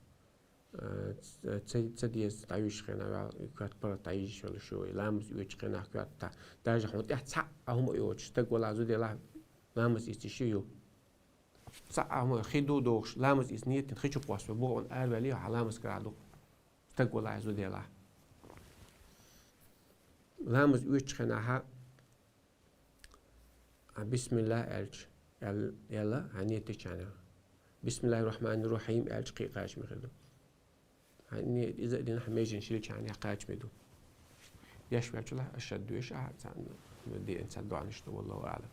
А, ц-, ца, ца деза дӀаюьжуш хенахь, ваьлла, коьрта паргӀат дӀайижаш йолуш ю, и ламаз оьцуш хенахь коьрта тӀехь. Даже хьуна тӀехь цхьа а хӀума йоцуш, стаг валахь, зуда елахь, ламаз эцийша ю. Цхьа а хӀума хи ду дохуш, ламаз эца ниет дина хи чу кхоссавелла, боху, араваьлла хьан ламаз карахь ду. Стаг валахь, зуда елахь. Ламаз оьцуш хенахь, а, бисмиллахӀ аьлча, аьл-, аьлла, хьан ниет дичахьана. БисмиллахӀир-рахьманир-рахьим аьлча кхин а кхачаме хир ду. Хьан ниет иза а дина, хьан меженаш йилличахьана кхачаме ду. Деш ваьлча ахь ашхӀаду доьшу, ахь цхьаъ деана цхьа доӀанаш ду, валлаху аӀлам.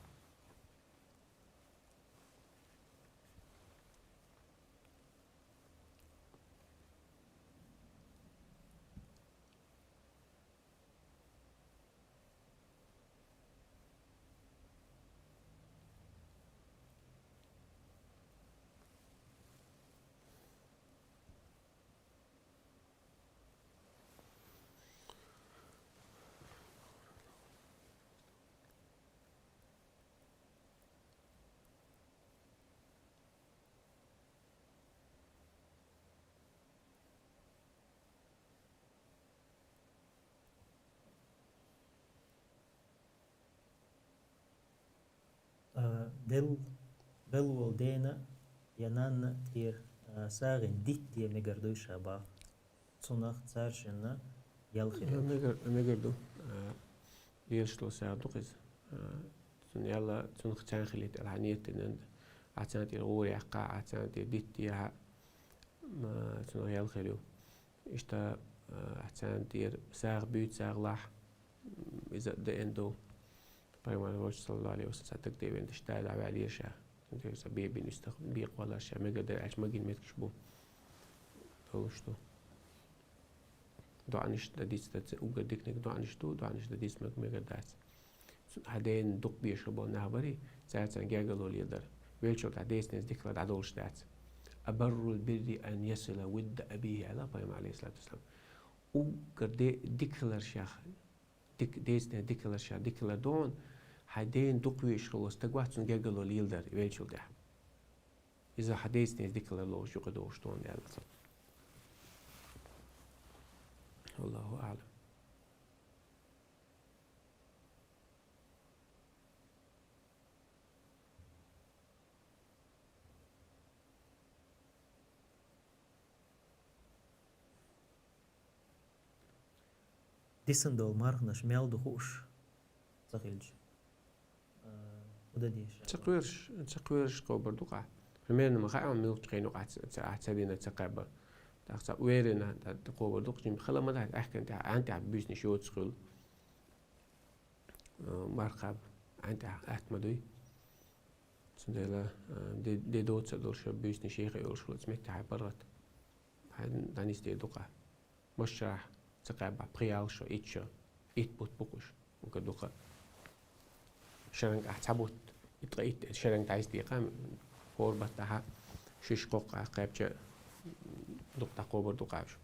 А, Дел-, Делла волу дена я нанна тӀера, а, сагӀина дитт де мегар дуй ша боху. Цунах цаьршинна ял хир ю. Мегар, мегар ду. А, лелаш долу сагӀа ду-кх иза. А, цунна ял, цунах царна хилийта аьлла хьан ниет дина, ахь царна тӀера гӀора яьккхахь, ахь царна тӀера дитт дехьа, м, цунах ял хир ю. Иштта, а, ахь царна тӀера сагӀа буьйцу, сагӀа лахь, м, иза а деана ду. Пайхамар волчу, саллаллаху Ӏалайхи ва саллам, цхьа стаг тӀе веана, иштта дӀа ваьллера ша. Цундела сан бен бина и стаг бекъа валлара ша, мегар дара аьлча, магийна меттигаш бу. Долуш ду. ДоӀанаш дан дицдан ца, уггар диканиг доӀанаш ду, доӀанаш дан дицдан мегар дац. Цу хьан дена дукха бешар болу нах барий, цара царна гергарло леладар. Веллачул тӀаьхьа децнеца дикалла дӀадолуш дац. «Абаррул бирри ан ясила вудда абихи», аьлла Пайхамар, Ӏалайхиссалату вассалам. Уггар де-, дика хилар шех, дик-, децнеца дика хилар шех, дика хилар ду хьуна, Хьай ден дукха везаш хилла стаг вац цунна гергарло леладар веллачул тӀехьа. Иза хьа деза деза дика ларлуш юкъе догӀуш тхона аьлла цо. Валлаху аӀлам. Дисина долу марханаш мел ду хууш ца хилча, а, хӀун дан деза? Ца кхоьруш, ца кхоьруш кхобур ду-кх ахь. Примерно ма хаьа, муьлххачу хенахь юкъахь ца, ца, ахь ца дина, ца кхаьбна. ТӀаккха ца верина, тӀаккха кхобур ду-кх, жимма хала ма дац, аьхкан тӀехь, Ӏан тӀехь буьйсанаш йоцуш хуьлу. А, марха кхаба Ӏан тӀехь атта ма дуй. Цундела, а, де, де доцу а долуш, буьйсанаш еха а йолуш хуьлу, цу меттехь хьайн паргӀат. Хьайн дӀанисдийр ду-кх ахь. Массарахь ца кхаьбахь, пхи-ялх шо, итт шо, итт бутт бу-кх уьш. ХӀунка дукха шеран ахь цхьа бутт, итт къа итт, шеран дӀайса декъа, хӀора баттахь шиш-кхоккха кхаьбча, дукха дӀакхобур ду-кх уьш.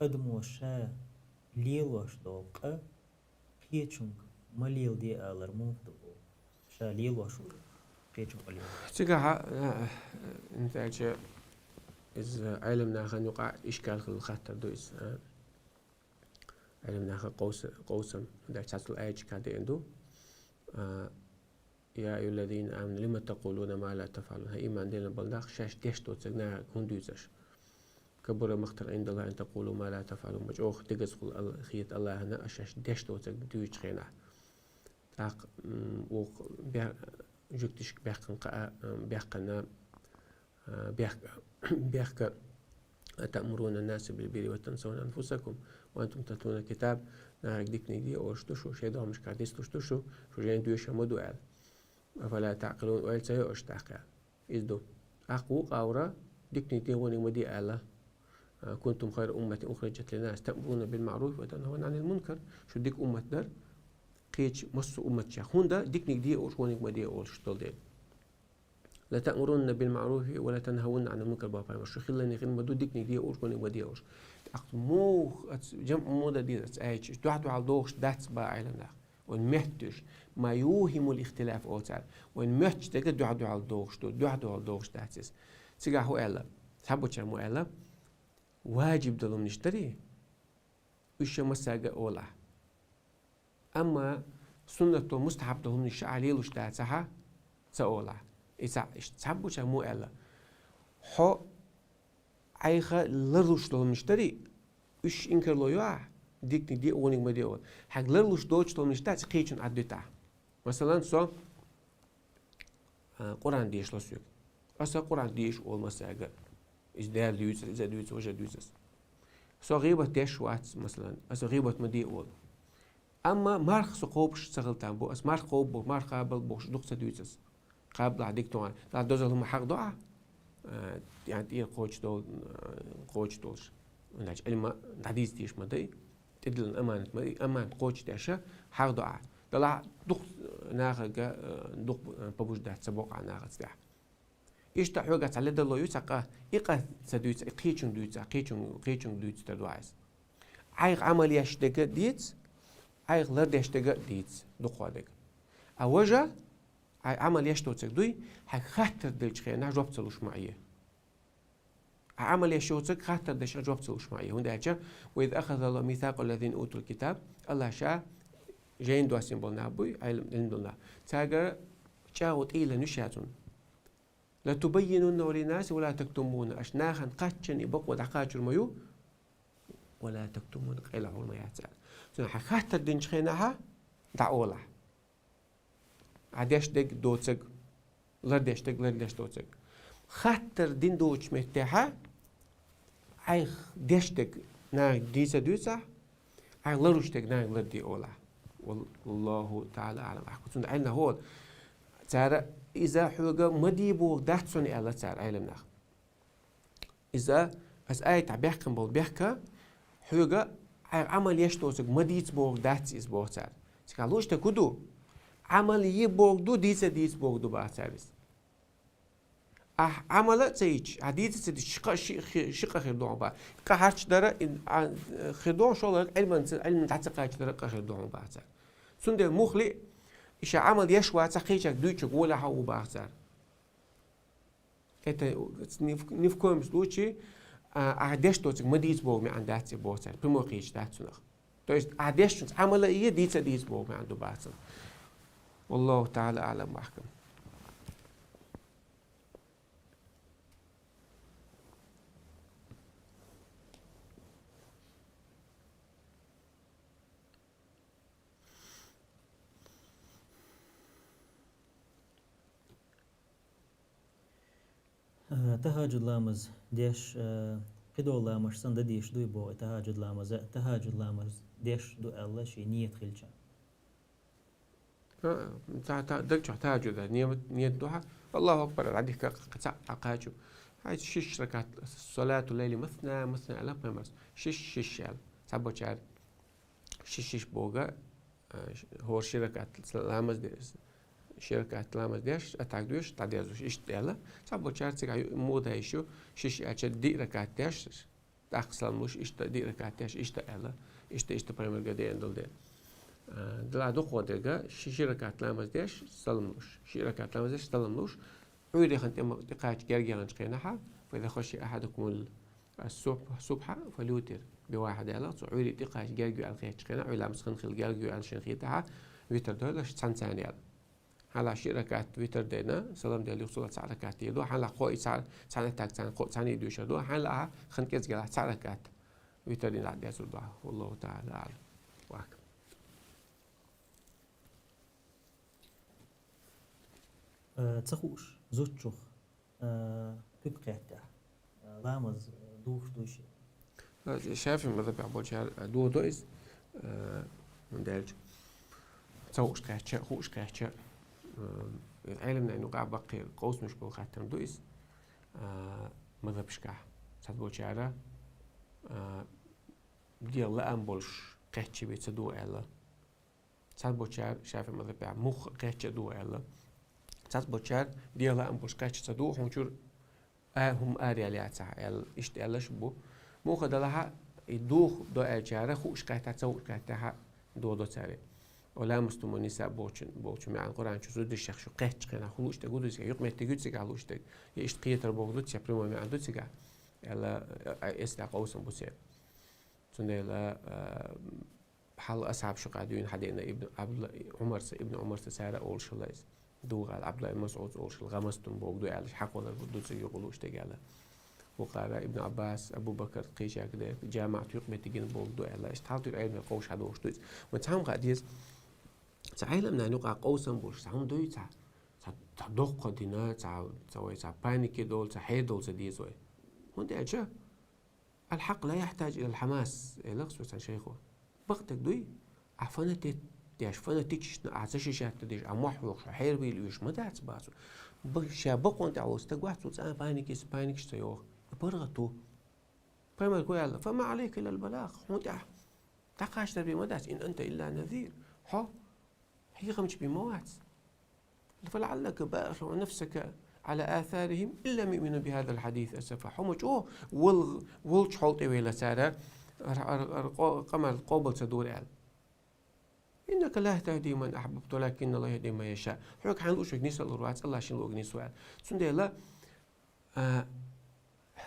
Адамо ша лелош долу къа кхечуьнга ма леладе алар муха ду боху? Ша лелош ву кхечуьнга ма леладе. Цигахь, а, а, мисалча, иза Ӏелам нахана юкъахь ишкал хилла хаттар ду иза, а. Ӏелам наха къовса-, къовсам, хӀунда аьлча цхьацца аьллачу кхаьдда ду, а, «يا أيها الذين آمنوا لم تقولون ما لا تفعلون». ХӀай, иман диллина болу нах, шаьш деш доцург нахе хӀунда дуьйцу аша? «كبر مقتا عند الله أن تقولوا ما لا تفعلون». Ма чӀогӀа дегаза хуьлу Алла-, хета Аллахьана аша шаьш деш доцург дуьйцучу хенахь. ТӀаккха, м, вукху бе-, жуьгташка баьккхина кхаъ-, м, баьккхина, а, бехк-, бехк: «أتأمرون الناس بالبر وتنسون أنفسكم وأنتم تتلون الكتاب». Нахе диканиг де олуш ду шу, шайн догӀмашкахь дицлуш ду шу, шу жайна доьшуш ма ду аьлла. «أفلا تعقلون», ойла ца йо аша тӀаккха аьлла. Иза ду. ТӀаккха вукху агӀор диканиг де, вониг ма де аьлла. «كنتم خير أمة أخرجت للناس تأمرون بالمعروف وتنهون عن المنكر». Шу дика уммат дара кхечу массо а умматех. ХӀунда диканиг де олуш, вониг ма де олуш долу дела. «لتأمرن بالمعروف ولتنهون عن المنكر», боху пайхамара. Шу хилларг хилла ма ду, диканиг де олуш, вониг ма де олуш. ТӀаккха муха аца, жамӀ муха дан деза аца аьлча, дуьхь-дуьхьал догӀуш дац боху Ӏелам наха. Вайн моьттуш, «ما يوهم الاختلاف» олу цара. Вайн моьттуш дерг дуьхь-дуьхьал догӀуш ду, дуьхь-дуьхьал догӀуш дац иза. Цигахь хӀун аьлла? Цхьаболчара муха аьлла? Ваджиб долу хӀуманаш дарий, уьш ша массаьрга а олахь. Амма суннат долу, мустахьаб долу хӀуманаш ша ахь лелош дацахь, ца олахь. И цхьа-, иштта цхьаболчара муха аьлла? Хьо Ӏайха ларлуш долу хӀуманаш дарий, уьш инкарло йо ахь, диканиг де, вониг ма де олу. Хьайга ларлуш доцуш долу хӀуманаш дац, кхечунна Ӏаддуьтахь. Масалан, со, а, Къуръан дешало соьга. Аса Къуръан деша олу массаьрга. Иза Дала дуьйцу, иза дуьйцу, важа дуьйцу аса. Со гӀийбат деш вац, масалан, аса гӀийбат ма де олу. Амма марха со кхобуш ца хила там бу, аса марха кхобу боху, марха кхабал бохуш дукха ца дуьйцу аса. Кхабалахь дика тохана. Дала дозалла хӀума хьагӀ до ахь, а, тӀе-, тӀера кхочуш долу, а, кхочуш долуш. Иначе Ӏилма дӀадийца дезаш ма дай, тӀедиллина аманат ма дай, аманат кхочуш деш хьагӀ до ахь. Делахь дукха нахага, а, дукха, а, побуждать ца бокъу ахь нахаца тӀехь. Иштта хьоьгахь цхьа ледарло ю цхьа къа, и къа ца дуьйцу, и кхечунга дуьйцу, кхечунга, кхечунга дуьйцу тера ду ахь иза. Ӏайха Ӏамал еш дерг а дийца, Ӏайха лардеш дерг а дийца, дукхох дерг. А важа, Ӏай Ӏамал еш доцург дуй, хьайга хаттар деллачу хенахь жоп ца луш ма Ӏе. Ӏа Ӏамал еш йоцург хаттар дешна жоп ца луш ма Ӏе. ХӀунда аьлча: «وإذ أخذ الله ميثاق الذين أوتوا الكتاب», Аллахь ша жайна доссийна болу нах буй, Ӏилм, Ӏилм долу нах. Цаьргара чӀагӀо тӀейиллина ю ша цунна. «لتبيننه للناس ولا تكتمونه». Аша нахана кхаччалц и бакъо дӀакхачор ма ю. «ولا تكتمونه», къайлахьор ма яц аьлла. Цунна хьан хаттар динчу хенахь дӀаолахь. Ӏа деш дерг доцург, лардеш дерг лардеш доцург. Хаттар дина доцучу меттехь, Ӏайха деш дерг нахе дийца дуьйцахь, Ӏайха ларуш дерг нахе ларде олахь. Вал-, валлаху таӀала аӀлам. Ахь кху цунна Ӏилма хӀола. Цара иза хьоьга ма де боху дац шуна аьлла цара, Ӏелам нах. Иза Ас аятехь баьккхина болу бехк, хьоьга Ӏа-, Ӏамал еш доцург ма дийца бохург дац иза боху цара. Цигахь лууш дерг хӀун ду? Ӏамал е бохург ду, дийца дийца бохург ду боху цара иза. Ахь Ӏамал а ца йича, ахь дийца ца дича, ши къа, ши, хи-, ши къа хир ду хьуна боху. Къа харцдара, и, а, хир ду хьуна, шолгӀа Ӏилманца, Ӏилман дӀа ца кхача дара къа хир ду хьуна боху цара. Цундела муххале а, и ша Ӏамал еш вацахь, кхечаьрга дуьйцург волахь а ву боху цара. Это ни в, ни в коем случае, а, ахь деш доцург ма дийца боху маьӀна дац и боху цара. Прямой кхеташ дац цунах. То есть, ахь дешчунца Ӏамал а е, дийца а дийца боху маьӀна ду боху цара. Валлаху таӀала аӀлам, бахкам. Э, тахӀаджуд ламаз деш, э, кхидолу ламазаш санна дан дезаш дуй боху и тахӀаджуд ламаз а, тахӀаджуд ламаз деш ду аьлла шен ният хилча? Ха, та, та, даг чохь тахӀаджуд а, ният, ният ду хьан? Аллаху акбар, дӀадихка, цхьаъ кхача. Хьай шиш ракат, салату лайли масна, масна аьлла пайхамарс. Шиш, шиш аьлла. Цхьаболчара шиш, шиш боху, а, хӀора ши ракат ламаз де-, ши ракат ламаз деш, атагӀ доьшуш, дӀадерзош, иштта аьлла. Цхьаболчара цигахь ю-, муха дан йиш ю, шиш аьлча диъ ракат деш, тӀаккха салам луш, иштта диъ ракат деш, иштта аьлла, иштта, иштта пайхамарга деана долу дела. А, дала дукхо дерг, ши, ши ракат ламаз деш, салам луш. Ши ракат ламаз деш, салам луш. Ӏуьйре хан тӀе ма-, тӀекхача герга яханчу хенахь, «Фа иза хашия ахьадакумул субхьа фальютир би вахьид», аьлла, цо Ӏуьйре тӀекхача герга ю аьлла хетачу хенахь, Ӏуьйре ламаз хан хила герга ю аьлла шена хетахь, витр дойлаш цхьаьна царна аьлла. Хьан лахь ши ракат витр дина, салам делла юха цул а цхьаъ ракат дийр ду, хьан лахь кхоъ и цхьаъ, цхьаьна таг царна кхоъ цхьаьна дуьйшур ду, хьан лахь хан кӀезиг лахь цхьаъ ракат витр дина дӀадерзур ду. Валлаху таӀала аӀлам. Вахка. Э, ца хууш, зудчух, э, куьг кхеттехь, э, ламаз, э, духуш дуй шен? Э, ШафиӀи мазхабехь болчара, э, дохадо иза, э, хӀунда аьлча, ца хууш кхаьчча, хууш кхаьчча, э, Ӏеламнайн юкъахь баккхий къовсамаш болу хаттар ду иза, э, мазхабашкахь. Цхьаболчара, э, дегӀан лаам болуш кхаьчча бен ца духу аьлла. Цхьаболчара ШафиӀи мазхабехь муха кхаьчча а духу аьлла. Цхьаболчара дегӀан лаам болуш кхаьчча ца духу, хӀунда аьлча а хӀума араяьлла яцахь аьлла, иштта аьлларш а бу. Муха делахь а, и духу до аьллачара хууш кхетта, ца хууш кхетта дохадо цара. «Ва ламастумун ниса» бохучун, бохучун маьӀна Къуръан чу зудчух шу кхаьчча хенахь хӀун лууш дерг ду цигахь, юкъаметтиг ю цигахь лууш дерг. Я иштта кхетар бохург ду цигахь, прямой маьӀна ду цигахь. Аьлла, э, эцна къовсам бу церан. Цундела, э, хьалха асхьабаш юкъахь дуьйна хьадеана Ибн Ӏабдулла, Ӏумарца, Ибн Ӏумарца цара а олуш хилла иза. Духу аьлла, Ӏабдулла ибн МасӀуда олуш хилла, «гӀамастун» бохург ду аьлла, хьакхоллар ду цигахь юкъа лууш дерг аьлла. Вукхара Ибн Ӏаббас, Абу Бакар, кхечаьрга дерг, жамаӀат юкъаметтиг йина бохург ду аьлла, иштта хьалха туьйра Ӏеламнаха къовсам хьадохуш ду иза. Вайн цхьа хӀума хаа деза, цхьа Ӏеламнана юкъахь къовсам болуш, цхьа хӀума дуй, цхьа, цхьа, цхьа доккха дина, цхьа, цхьа вай, цхьа панике долу, цхьа хьедар долу ца деза вай. ХӀунда аьлча, «Ал-хьакъ ла яхьтаджу илал-хьамас», элира цхьана шайхо. Бакъдерг дуй, ахь фанатет деш, фанатична ахь ца шишатта деш, ахь мохь хьоьхуш, хьо хьербийла оьшуш ма дац бацо. Ба-, ша бакъонан тӀехь волу стаг вац, цо цкъа а паникис-, паникаш ца йоху. И паргӀат ву. Пайхамара хӀун аьлла: «Фа ма Ӏалайка илал-балагӀ», хьуна тӀехь дӀакхачдар бен ма дац, «ин анта илла назир». Хьо хьехамча бен ма вац. «Фа лаӀаллака баӀихун нафсака Ӏала асарихим ин лам юъмину бихӀазал-хьадис асафа». Хьо ма чӀогӀа вол-, волчу хьол тӀе вела цара, ар-, ар-, ар-, къо-, къамел къобал ца дора аьлла. «Иннака ла тахди ман ахьбабта, валакинналлахӀа яхӀди ман яшаъ». Хьоьга хьайна луъучуьнга нисалур вац, Аллахь шена луъург нисво аьлла. Цундела, а,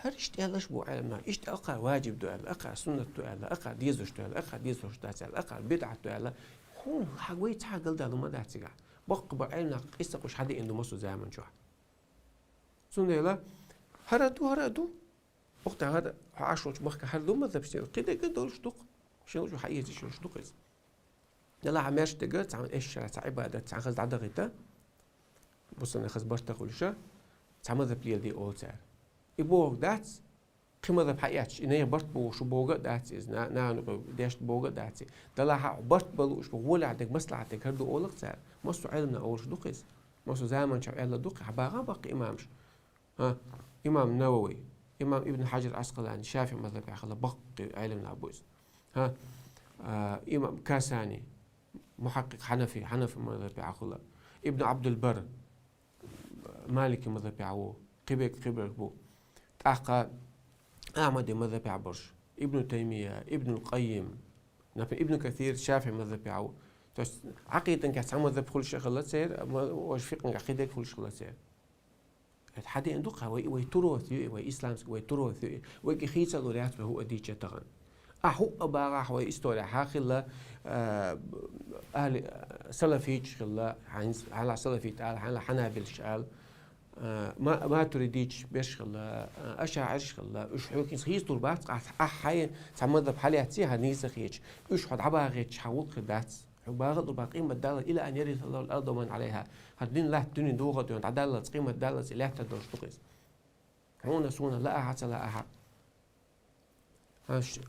хӀара иштта аьлларш а бу Ӏеламнаха, иштта акхар ваджиб ду аьлла, акхар суннат ду аьлла, акхар дезаш ду аьлла, акхар дезаш дац аьлла, акхар бидӀат ду аьлла. ХӀунда хьан вай цхьа а галдалур ма дац цигахь. Боккха бан Ӏеламнаха къийсакъаш хьадеана ду массо а заман чохь. Цундела, хӀара а ду, хӀара а ду. Охьа хӀара, хьо Ӏаш волчу махка хӀара ду мазхаб шен, кхидерг а долуш ду-кх. Шен луъучу хьаэца йиш йолуш ду-кх иза. Делахь а маьрша дерг, цхьана эшшара цхьа Ӏибадат, цхьана хаза дӀадахийта, бусалба хаза барт хуьлуш, цхьа мазхаб леладе олу цара. И бохург дац, кхин мазхаб хьаэцча, и нехан барт бохуш бу бохург а дац иза, на-, нахана юкъа дешна бохург а дац и. Делахь а хьо барт бан лууш бу, гӀолехь дерг, маслахьат дерг хӀара ду олу-кх цара. Массо а Ӏеламнаха олуш ду-кх иза. Массо а заман чохь аьлла ду-кх, хьан багӀа баккхий имамаш. ХӀа, имам Навави, Имам Ибн Хьаджар Ӏаскъалани, ШафиӀи мазхӀабехь хилла баккхий Ӏилманах бу из. ХӀа? А, имам Касани, мухьаккъикъ хьанафи, хьанафи мазхӀабехь хилла. Ибн Ӏабдул-Барр, малики мазхӀабехь ву, кхибек, кхибек бу. ТӀаккха Ахьмади мазхӀабехь барш. Ибн Таймия, Ибн Къаййим. Например, Ибн Касир ШафиӀи мазхӀабехь ву. То есть, Ӏакъидангахь цхьа мазхӀаб хулаш хилла церан, ма-, вож фикъхӀангахь кхидерг хулаш хилла церан. ХӀаьта хьадеана ду-кх, вай, вай турот ю, вай исламский, вай турот ю, вайга хийцалур яц вай хӀуъа дийча тахан. Ахь хӀуъа багӀахь вай история хьахилла, а, ахьли, а, салафиташ хилла, хьан-, хьанла салафит ала, хьанла хьанабилаш ала, а, ма-, матуридиташ берш хилла, а, ашаӀираш хилла, уж хьоькинс хийцалур бац, ахь, ахь хьай цхьа мазхӀаб хьалаьцци, хьан нийса хеташ, уж хьо дӀабагӀийтча хьан гӀулакх хир дац. Хьо багӀалур ба къемат даллалц, إلى أن يرث الله الأرض ومن عليها. ХӀара дин латта дуьне догӀа дуьне дӀадаллалц, къемат даллалц и лаьттара долаш ду-кх из. Хьуна, суна, ла ахьа, ца ла ахьа. Хьаш,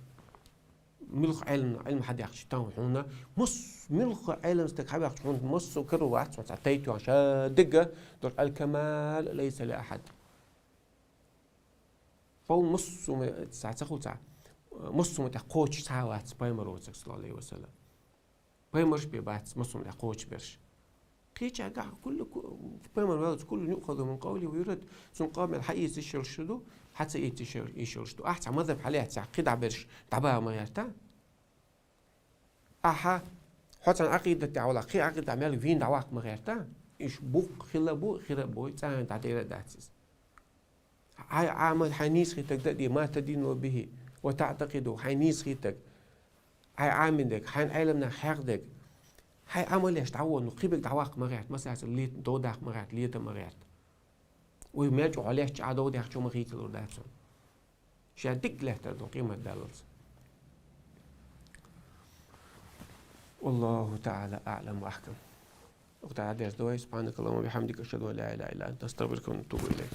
муьлха Ӏилма, Ӏилма хьадехча тан хьуна, мус-, муьлха Ӏилма стаг хьабехча хьуна, массо а каро вац, хьуна цхьа тайта йоагӀа, ша дигга, дор الكمال ليس لأحد. Пол массо а ма-, цхьа ца хул цхьа. Массо а ма тӀехь кхочуш цхьа а вац пайхамароцаг, саллаллаху Ӏалайхи ва саллам. Пайхамарш бен бац, массо а ма тӀехь кхочуш берш. Кхечагахь куллу ку-, пайхамар валац, كل يؤخذ من قوله ويرد. Цун къамел хьаэца йиш йолаш ду, хьа ца эца йиш йол-, йиш йолаш ду. Ахь цхьа мазхӀаб хьалаьцци, ахь кхидӀа берш дӀабаха ма гӀерта. Ахьа, хьо цхьан Ӏакъидат тӀехь вала, кхин Ӏакъидат тӀехь мел вийна дӀаваккха ма гӀерта. Иш букъ хила бу, хира бой, цӀена дӀадера дац из. Хьай Ӏамал, хьай нийса хетаг да де, ما تدين به وتعتقد, хьай нийса хетаг. Хьай Ӏаминдаг, хьайн Ӏеламнах хьаькъдаг. Хьай Ӏамал еш дӀавону, кхибек дӀаваккха ма гӀерта, масала, лет-, дов даккха ма гӀерта, лета ма гӀерта. Вай мел чӀоагӀа леш чӀа дов дехчо ма хийцалур дац хьуна. Ша дикка лаьттар ду къемат даллалц. والله تعالى أعلم وأحكم. Укх тӀа дерс ду вай. سبحانك اللهم وبحمدك، أشهد أن لا إله إلا أنت، أستغفرك ونتوب إليك.